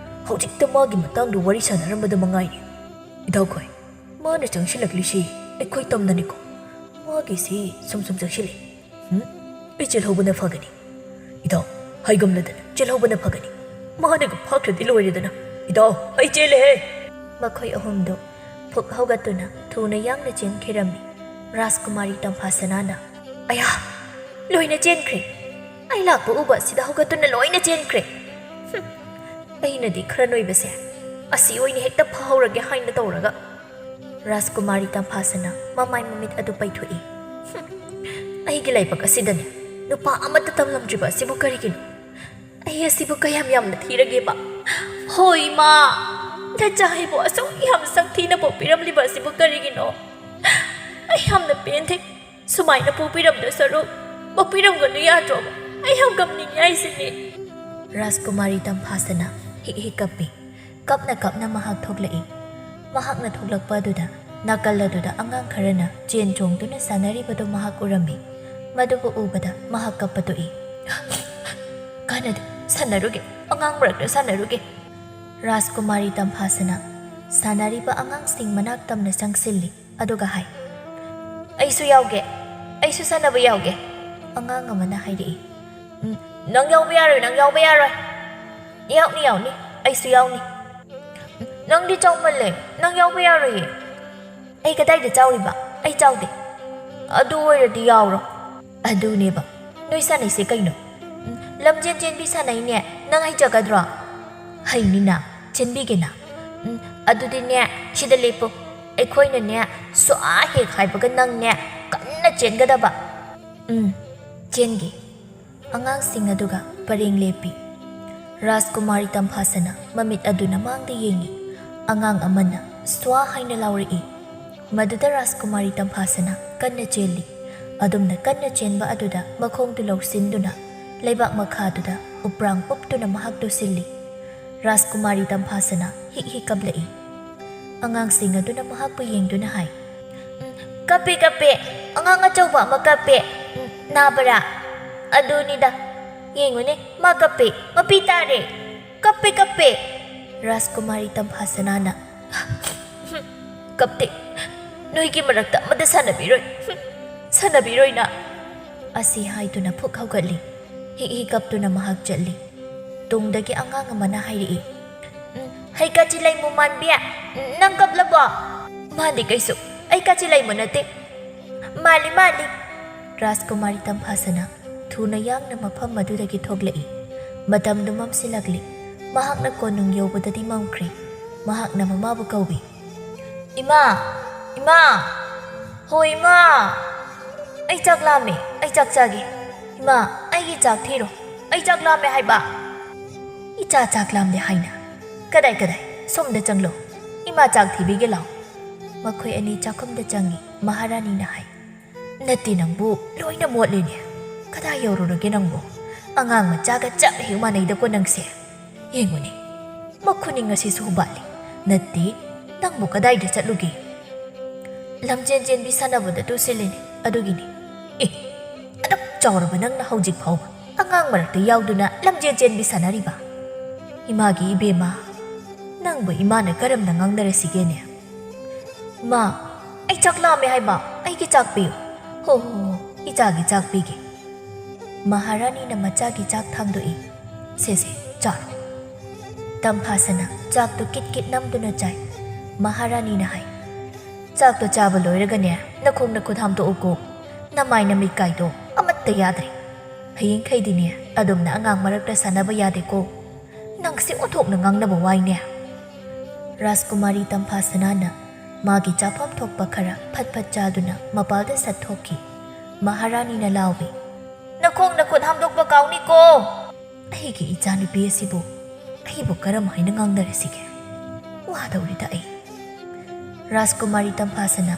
ꯍꯧꯖꯤꯛꯇ ꯃꯥꯒꯤ ꯃꯇꯥꯡꯗ ꯋꯥꯔꯤ ꯁꯥꯟꯅꯔꯝꯕꯗ ꯃꯉꯥꯏꯔꯦ꯫ ꯏꯇꯥꯎꯈꯣꯏ, ꯃꯥꯅ ꯆꯪꯁꯤꯜꯂꯛꯂꯤꯁꯤ ꯑꯩꯈꯣꯏ ꯇꯝꯅꯅꯤꯀꯣ꯫ ꯃꯥꯒꯤꯁꯤ ꯁꯨꯝ ꯁꯨꯝ ꯆꯪꯁꯤꯜꯂꯤ꯫ ꯍꯨꯝ? ꯑꯩ ꯆꯦꯜꯍꯧꯕꯅ ꯐꯒꯅꯤ꯫ ꯏꯇꯥꯎ, ꯍꯥꯏꯒꯝꯂꯗꯅ ꯆꯦꯜꯍꯧꯕꯅ ꯐꯒꯅꯤ꯫ ꯃꯥꯅꯒ ꯐꯥꯈ꯭ꯔꯗꯤ ꯂꯣꯏꯔꯦꯗꯅ꯫ ꯏꯇꯥꯎ, ꯑꯩ ꯆꯦꯜꯂꯦꯍꯦ!" ꯃꯈꯣꯏ ꯑꯍꯨꯝꯗꯨ ꯐꯨꯛ ꯍꯧꯒꯠꯇꯨꯅ ꯊꯨꯅ ꯌꯥꯡꯅ ꯆꯦꯟꯈꯤꯔꯝꯃꯤ꯫ ꯔꯥꯖꯀꯨꯃꯥꯔꯤ ꯇꯝꯐꯥꯁꯅꯥꯅ, "ꯑꯌꯥ! ꯂꯣꯏꯅ ꯆꯦꯟꯈ꯭ꯔꯦ꯫ ꯑꯩ ꯂꯥꯛꯄ ꯎꯕ ꯑꯁꯤꯗ ꯍꯧꯒꯠꯇꯨꯅ ꯂꯣꯏꯅ ꯆꯦꯟꯈ꯭ꯔꯦ꯫ ꯍꯨꯝ, ꯑꯩꯅꯗꯤ ꯈꯔ ꯅꯣꯏꯕꯁꯦ ꯑꯁꯤ ꯑꯣꯏꯅ ꯍꯦꯛꯇ ꯐꯥꯍꯧꯔꯒꯦ ꯍꯥꯏꯅ ꯇꯧꯔꯒ꯫" ꯔꯥꯖꯀꯨꯃꯥꯔꯤ ꯇꯝꯐꯥꯁꯅꯥ ꯃꯃꯥꯏ ꯃꯃꯤꯠ ꯑꯗꯨ ꯄꯩꯊꯣꯛꯏ꯫ "ꯍꯨꯝ, ꯑꯩꯒꯤ ꯂꯥꯏꯕꯛ ꯑꯁꯤꯗꯅꯦ ꯅꯨꯄꯥ ꯑꯃꯠꯇ ꯇꯝꯂꯝꯗ꯭ꯔꯤꯕ ꯑꯁꯤꯕꯨ ꯀꯔꯤꯒꯤꯅꯣ? ꯑꯩ ꯑꯁꯤꯕꯨ ꯀꯌꯥꯝ ꯌꯥꯝꯅ ꯊꯤꯔꯒꯦꯕ? ꯍꯣꯏ, ꯏꯃꯥ! ꯅꯆꯥ ꯑꯩꯕꯨ ꯑꯁꯨꯛ ꯌꯥꯝ ꯁꯛ ꯊꯤꯅ ꯄꯣꯛꯄꯤꯔꯝꯂꯤꯕ ꯑꯁꯤꯕꯨ ꯀꯔꯤꯒꯤꯅꯣ? ꯑꯩ ꯌꯥꯝꯅ ꯄꯦꯟꯗꯦ꯫ ꯁꯨꯃꯥꯏꯅ ꯄꯣꯛꯄꯤꯔꯝꯗ ꯁꯔꯨꯛ ꯄꯣꯛꯄꯤꯔꯝꯒꯅꯨ ꯌꯥꯗ꯭ꯔꯣ? ꯑꯩ ꯌꯥꯝ ꯀꯞꯅꯤꯡꯉꯦ ꯍꯥꯏꯁꯤꯅꯤ꯫" ꯔꯥꯖꯀꯨꯃꯥꯔꯤ ꯇꯝꯐꯥꯁꯅꯥ ꯍꯤꯛ ꯍꯤꯛ ꯀꯞꯄꯤ꯫ ꯀꯞꯅ ꯀꯞꯅ ꯃꯍꯥꯛ ꯊꯣꯛꯂꯛꯏ꯫ ꯃꯍꯥꯛꯅ ꯊꯣꯛꯂꯛꯄ ꯑꯗꯨꯗ ꯅꯥꯀꯜ ꯑꯗꯨꯗ ꯑꯉꯥꯡ ꯈꯔꯅ ꯆꯦꯟ ꯆꯣꯡꯗꯨꯅ ꯁꯥꯟꯅꯔꯤꯕꯗꯨ ꯃꯍꯥꯛ ꯎꯔꯝꯃꯤ꯫ ꯃꯗꯨꯕꯨ ꯎꯕꯗ ꯃꯍꯥꯛ ꯀꯞꯄ ꯇꯣꯛꯏ꯫ "ꯀꯥꯟꯅꯗꯦ, ꯁꯥꯟꯅꯔꯨꯒꯦ, ꯑꯉꯥꯡ ꯃꯔꯛꯇ ꯁꯥꯟꯅꯔꯨꯒꯦ꯫" ꯔꯥꯖꯀꯨꯃꯥꯔꯤ ꯇꯝꯐꯥꯁꯅꯥ ꯁꯥꯟꯅꯔꯤꯕ ꯑꯉꯥꯡꯁꯤꯡ ꯃꯅꯥꯛ ꯇꯝꯅ ꯆꯪꯁꯤꯜꯂꯤ꯫ ꯑꯗꯨꯒ ꯍꯥꯏ, "ꯑꯩꯁꯨ ꯌꯥꯎꯒꯦ, ꯑꯩꯁꯨ ꯁꯥꯟꯅꯕ ꯌꯥꯎꯒꯦ꯫" ꯑꯉꯥꯡ ꯑꯃꯅ ꯍꯥꯏꯔꯛꯏ꯫ "ꯎꯝ, ꯅꯪ ꯌꯥꯎꯕ ꯌꯥꯔꯣꯏ, ꯅꯪ ꯌꯥꯎꯕ ꯌꯥꯔꯣꯏ꯫" "ꯌꯥꯎꯅꯤ, ꯌꯥꯎꯅꯤ, ꯑꯩꯁꯨ ꯌꯥꯎꯅꯤ꯫" "ꯎꯝ, ꯅꯪꯗꯤ ꯆꯥꯎꯃꯜꯂꯦ, ꯅꯪ ꯌꯥꯎꯕ ꯌꯥꯔꯣꯏꯌꯦ꯫" "ꯑꯩ ꯀꯗꯥꯏꯗ ꯆꯥꯎꯔꯤꯕ? ꯑꯩ ꯆꯥꯎꯗꯦ꯫" "ꯑꯗꯨ ꯑꯣꯏꯔꯗꯤ ꯌꯥꯎꯔꯣ꯫" "ꯑꯗꯨꯅꯦꯕ, ꯅꯣꯏ ꯁꯥꯟꯅꯩꯁꯦ ꯀꯩꯅꯣ?" "ꯎꯝ, ꯂꯝꯖꯦꯟ ꯆꯦꯟꯕꯤ ꯁꯥꯟꯅꯩꯅꯦ, ꯅꯪ ꯍꯩꯖꯒꯗ꯭ꯔꯣ?" "ꯍꯩꯅꯤꯅ, ꯆꯦꯟꯕꯤꯒꯦꯅ꯫" "ꯎꯝ, ꯑꯗꯨꯗꯤꯅꯦ, ꯁꯤꯗ ꯂꯦꯞꯄꯨ, ꯑꯩꯈꯣꯏꯅꯅꯦ ꯁ꯭ꯋꯥ ꯍꯦꯛ ꯍꯥꯏꯕꯒ ꯅꯪꯅꯦ ꯀꯟꯅ ꯆꯦꯟꯒꯗꯕ꯫" "ꯎꯝ, ꯆꯦꯟꯒꯦ꯫" ꯑꯉꯥꯡꯁꯤꯡ ꯑꯗꯨꯒ ꯄꯔꯦꯡ ꯂꯦꯞꯄꯤ꯫ ꯔꯥꯖꯀꯨꯃꯥꯔꯤ ꯇꯝꯐꯥꯁꯅꯥ ꯃꯃꯤꯠ ꯑꯗꯨꯅ ꯃꯥꯡꯗ ꯌꯦꯡꯏ꯫ ꯑꯉꯥꯡ ꯑꯃꯅ ꯁ꯭ꯋꯥ ꯍꯥꯏꯅ ꯂꯥꯎꯔꯛꯏ꯫ ꯃꯗꯨꯗ ꯔꯥꯖꯀꯨꯃꯥꯔꯤ ꯇꯝꯐꯥꯁꯅꯥ ꯀꯟꯅ ꯆꯦꯜꯂꯤ꯫ ꯑꯗꯨꯝꯅ ꯀꯟꯅ ꯆꯦꯟꯕ ꯑꯗꯨꯗ ꯃꯈꯣꯡꯗꯨ ꯂꯧꯁꯤꯟꯗꯨꯅ ꯂꯩꯕꯥꯛ ꯃꯈꯥꯗꯨꯗ ꯎꯄ꯭ꯔꯥꯡ ꯎꯞꯇꯨꯅ ꯃꯍꯥꯛ ꯇꯨꯁꯤꯜꯂꯤ꯫ ꯔꯥꯖꯀꯨꯃꯥꯔꯤ ꯇꯝꯐꯥꯁꯅꯥ ꯍꯤꯛ ꯍꯤꯛ ꯀꯞꯂꯛꯏ꯫ ꯑꯉꯥꯡꯁꯤꯡ ꯑꯗꯨꯅ ꯃꯍꯥꯛꯄꯨ ꯌꯦꯡꯗꯨꯅ ꯍꯥꯏ, "ꯎꯝ, ꯀꯞꯄꯦ, ꯀꯞꯄꯦ, ꯑꯉꯥꯡ ꯑꯆꯧꯕ ꯑꯃ ꯀꯞꯄꯦ꯫ ꯎꯝ, ꯅꯥꯕꯔꯥ? ꯑꯗꯨꯅꯤꯗ, ꯌꯦꯡꯉꯨꯅꯦ, ꯃꯥ ꯀꯞꯄꯦ, ꯃꯄꯤ ꯇꯥꯔꯦ꯫ ꯀꯞꯄꯦ, ꯀꯞꯄꯦ꯫" ꯔꯥꯖꯀꯨꯃꯥꯔꯤ ꯇꯝꯐꯥꯁꯅꯥꯅ, "ꯀꯞꯇꯦ, ꯅꯣꯏꯒꯤ ꯃꯔꯛꯇ ꯑꯃꯗ ꯁꯥꯟꯅꯕꯤꯔꯣꯏ, ꯁꯥꯟꯅꯕꯤꯔꯣꯏꯅ꯫" ꯑꯁꯤ ꯍꯥꯏꯗꯨꯅ ꯐꯨꯛ ꯍꯧꯒꯠꯂꯤ꯫ ꯍꯤꯛ ꯍꯤꯛ ꯀꯞꯇꯨꯅ ꯃꯍꯥꯛ ꯆꯠꯂꯤ꯫ ꯇꯨꯡꯗꯒꯤ ꯑꯉꯥꯡ ꯑꯃꯅ ꯍꯥꯏꯔꯛꯏ, "ꯎꯝ, ꯍꯩꯀꯥ ꯆꯤꯂꯩꯃꯨ ꯃꯥꯟꯕꯤ, ꯎꯝ, ꯅꯪ ꯀꯞꯂꯕꯣ?" "ꯃꯥꯟꯗꯦ ꯀꯩꯁꯨ, ꯑꯩ ꯀꯥꯆꯤꯂꯩꯃꯨ ꯅꯠꯇꯦ꯫" "ꯃꯥꯜꯂꯤ, ꯃꯥꯜꯂꯤ꯫" ꯔꯥꯖꯀꯨꯃꯥꯔꯤ ꯇꯝꯐꯥꯁꯅꯥ ꯊꯨꯅ ꯌꯥꯡꯅ ꯃꯐꯝ ꯑꯗꯨꯗꯒꯤ ꯊꯣꯛꯂꯛꯏ꯫ ꯃꯇꯝꯗꯨ ꯃꯝꯁꯤꯜꯂꯛꯂꯤ꯫ ꯃꯍꯥꯛꯅ ꯀꯣꯅꯨꯡ ꯌꯧꯕꯗꯗꯤ ꯃꯝꯈ꯭ꯔꯦ꯫ ꯃꯍꯥꯛꯅ ꯃꯃꯥꯕꯨ ꯀꯧꯏ꯫ "ꯏꯃꯥ! ꯏꯃꯥ! ꯍꯣ ꯏꯃꯥ! ꯑꯩ ꯆꯥꯛ ꯂꯥꯝꯃꯦ, ꯑꯩ ꯆꯥꯛ ꯆꯥꯒꯦ꯫ ꯏꯃꯥ, ꯑꯩꯒꯤ ꯆꯥꯛ ꯊꯤꯔꯣ, ꯑꯩ ꯆꯥꯛ ꯂꯥꯝꯃꯦ ꯍꯥꯏꯕ꯫" "ꯏꯆꯥ ꯆꯥꯛ ꯂꯥꯝꯗꯦ ꯍꯥꯏꯅ? ꯀꯗꯥꯏ, ꯀꯗꯥꯏ? ꯁꯣꯝꯗ ꯆꯪꯂꯣ, ꯏꯃꯥ ꯆꯥꯛ ꯊꯤꯕꯤꯒꯦ ꯂꯥꯎ꯫" ꯃꯈꯣꯏ ꯑꯅꯤ ꯆꯥꯛꯈꯨꯝꯗ ꯆꯪꯏ꯫ ꯃꯍꯥꯔꯥꯅꯤꯅ ꯍꯥꯏ, "ꯅꯠꯇꯦ, ꯅꯪꯕꯨ ꯂꯣꯏꯅ ꯃꯣꯠꯂꯦꯅꯦ꯫ ꯀꯗꯥꯏ ꯌꯧꯔꯨꯔꯒꯦ ꯅꯪꯕꯨ? ꯑꯉꯥꯡ ꯃꯆꯥꯒ ꯆꯞ ꯍꯦꯛ ꯃꯥꯟꯅꯩꯗꯀꯣ ꯅꯪꯁꯦ꯫ ꯌꯦꯡꯉꯨꯅꯦ, ꯃꯈꯨꯅꯤꯡ ꯑꯁꯤꯁꯨ ꯍꯨꯕꯥꯠꯂꯤ꯫ ꯅꯠꯇꯦ, ꯅꯪꯕꯨ ꯀꯗꯥꯏꯗ ꯆꯠꯂꯨꯒꯦ?" "ꯂꯝꯖꯦꯟ ꯆꯦꯟꯕꯤ ꯁꯥꯟꯅꯕꯗ ꯇꯨꯁꯤꯜꯂꯤꯅꯦ, ꯑꯗꯨꯒꯤꯅꯤ꯫" "ꯑꯦ, ꯑꯗꯨꯛ ꯆꯥꯎꯔꯕ ꯅꯪꯅ ꯍꯧꯖꯤꯛ ꯐꯥꯎꯕ ꯑꯉꯥꯡ ꯃꯔꯛꯇ ꯌꯥꯎꯗꯨꯅ ꯂꯝꯖꯦꯟ ꯆꯦꯟꯕꯤ ꯁꯥꯟꯅꯔꯤꯕ? ꯏꯃꯥꯒꯤ ꯏꯕꯦꯝꯃ, ꯅꯪꯕꯨ ꯏꯃꯥꯅ ꯀꯔꯝꯅ ꯉꯥꯡꯅꯔꯁꯤꯒꯦꯅꯦ?" "ꯃꯥ, ꯑꯩ ꯆꯥꯛ ꯂꯥꯝꯃꯦ ꯍꯥꯏꯕ, ꯑꯩꯒꯤ ꯆꯥꯛ ꯄꯤꯌꯨ꯫" "ꯍꯣ, ꯍꯣ, ꯍꯣ, ꯏꯆꯥꯒꯤ ꯆꯥꯛ ꯄꯤꯒꯦ꯫" ꯃꯍꯥꯔꯥꯅꯤꯅ ꯃꯆꯥꯒꯤ ꯆꯥꯛ ꯊꯥꯡꯗꯣꯛꯏ꯫ "ꯁꯦ, ꯁꯦ, ꯆꯥꯔꯣ꯫" ꯇꯝꯐꯥꯁꯅ ꯆꯥꯛꯇꯨ ꯀꯤꯠ ꯀꯤꯠ ꯅꯝꯗꯨꯅ ꯆꯥꯏ꯫ ꯃꯍꯥꯔꯥꯅꯤꯅ ꯍꯥꯏ, "ꯆꯥꯛꯇꯣ ꯆꯥꯕ ꯂꯣꯏꯔꯒꯅꯦ, ꯅꯈꯣꯡ ꯅꯈꯨꯠ ꯍꯥꯝꯗꯣꯛꯎꯀꯣ꯫ ꯅꯃꯥꯏ ꯅꯃꯤꯠꯀꯥꯏꯗꯣ ꯑꯃꯠꯇ ꯌꯥꯗ꯭ꯔꯦ꯫ ꯍꯌꯦꯡꯈꯩꯗꯤꯅꯦ, ꯑꯗꯨꯝꯅ ꯑꯉꯥꯡ ꯃꯔꯛꯇ ꯁꯥꯟꯅꯕ ꯌꯥꯗꯦꯀꯣ꯫ ꯅꯪꯁꯦ ꯑꯣꯟꯊꯣꯛꯅ ꯉꯥꯡꯅꯕ ꯋꯥꯏꯅꯦ꯫" ꯔꯥꯖꯀꯨꯃꯥꯔꯤ ꯇꯝꯐꯥꯁꯅꯥꯅ ꯃꯥꯒꯤ ꯆꯥꯐꯝ ꯊꯣꯛꯄ ꯈꯔ ꯐꯠ ꯐꯠ ꯆꯥꯗꯨꯅ ꯃꯄꯥꯜꯗ ꯁꯠꯊꯣꯛꯈꯤ꯫ ꯃꯍꯥꯔꯥꯅꯤꯅ ꯂꯥꯎꯏ, "ꯅꯈꯣꯡ ꯅꯈꯨꯠ ꯍꯥꯝꯗꯣꯛꯄ ꯀꯥꯎꯅꯤꯀꯣ!" "ꯑꯩꯒꯤ ꯏꯆꯥꯅꯨꯄꯤ ꯑꯁꯤꯕꯨ ꯑꯩꯕꯨ ꯀꯔꯝ ꯍꯥꯏꯅ ꯉꯥꯡꯅꯔꯁꯤꯒꯦ? ꯋꯥꯗꯧꯔꯤꯗ ꯑꯩ꯫" ꯔꯥꯖꯀꯨꯃꯥꯔꯤ ꯇꯝꯐꯥꯁꯅ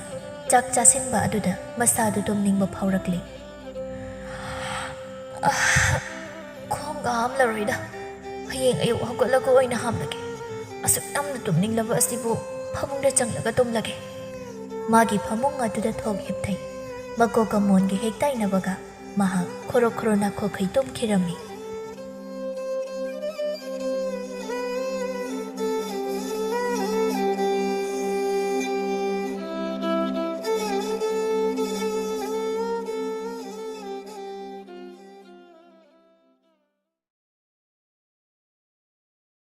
ꯆꯥꯛ ꯆꯥꯁꯤꯟꯕ ꯑꯗꯨꯗ ꯃꯁꯥꯗꯨ ꯇꯨꯝꯅꯤꯡꯕ ꯐꯥꯎꯔꯛꯂꯦ꯫ "ꯑꯥ, ꯈꯣꯡꯒ ꯍꯥꯝꯂꯔꯣꯏꯗ꯫ ꯍꯌꯦꯡ ꯑꯌꯨꯛ ꯍꯧꯒꯠꯂꯒ ꯑꯣꯏꯅ ꯍꯥꯝꯂꯒꯦ꯫ ꯑꯁꯨꯛ ꯌꯥꯝꯅ ꯇꯨꯝꯅꯤꯡꯂꯕ ꯑꯁꯤꯕꯨ ꯐꯃꯨꯡꯗ ꯆꯪꯂꯒ ꯇꯨꯝꯂꯒꯦ꯫" ꯃꯥꯒꯤ ꯐꯃꯨꯡ ꯑꯗꯨꯗ ꯊꯣꯛ ꯍꯤꯞꯊꯩ꯫ ꯃꯀꯣꯛꯀ ꯃꯣꯟꯒ ꯍꯦꯛ ꯇꯥꯏꯅꯕꯒ ꯃꯍꯥꯛ ꯈꯣꯔꯣ ꯈꯣꯔꯣ ꯅꯥꯈꯣꯛꯈꯩ ꯇꯨꯝꯈꯤꯔꯝꯃꯤ꯫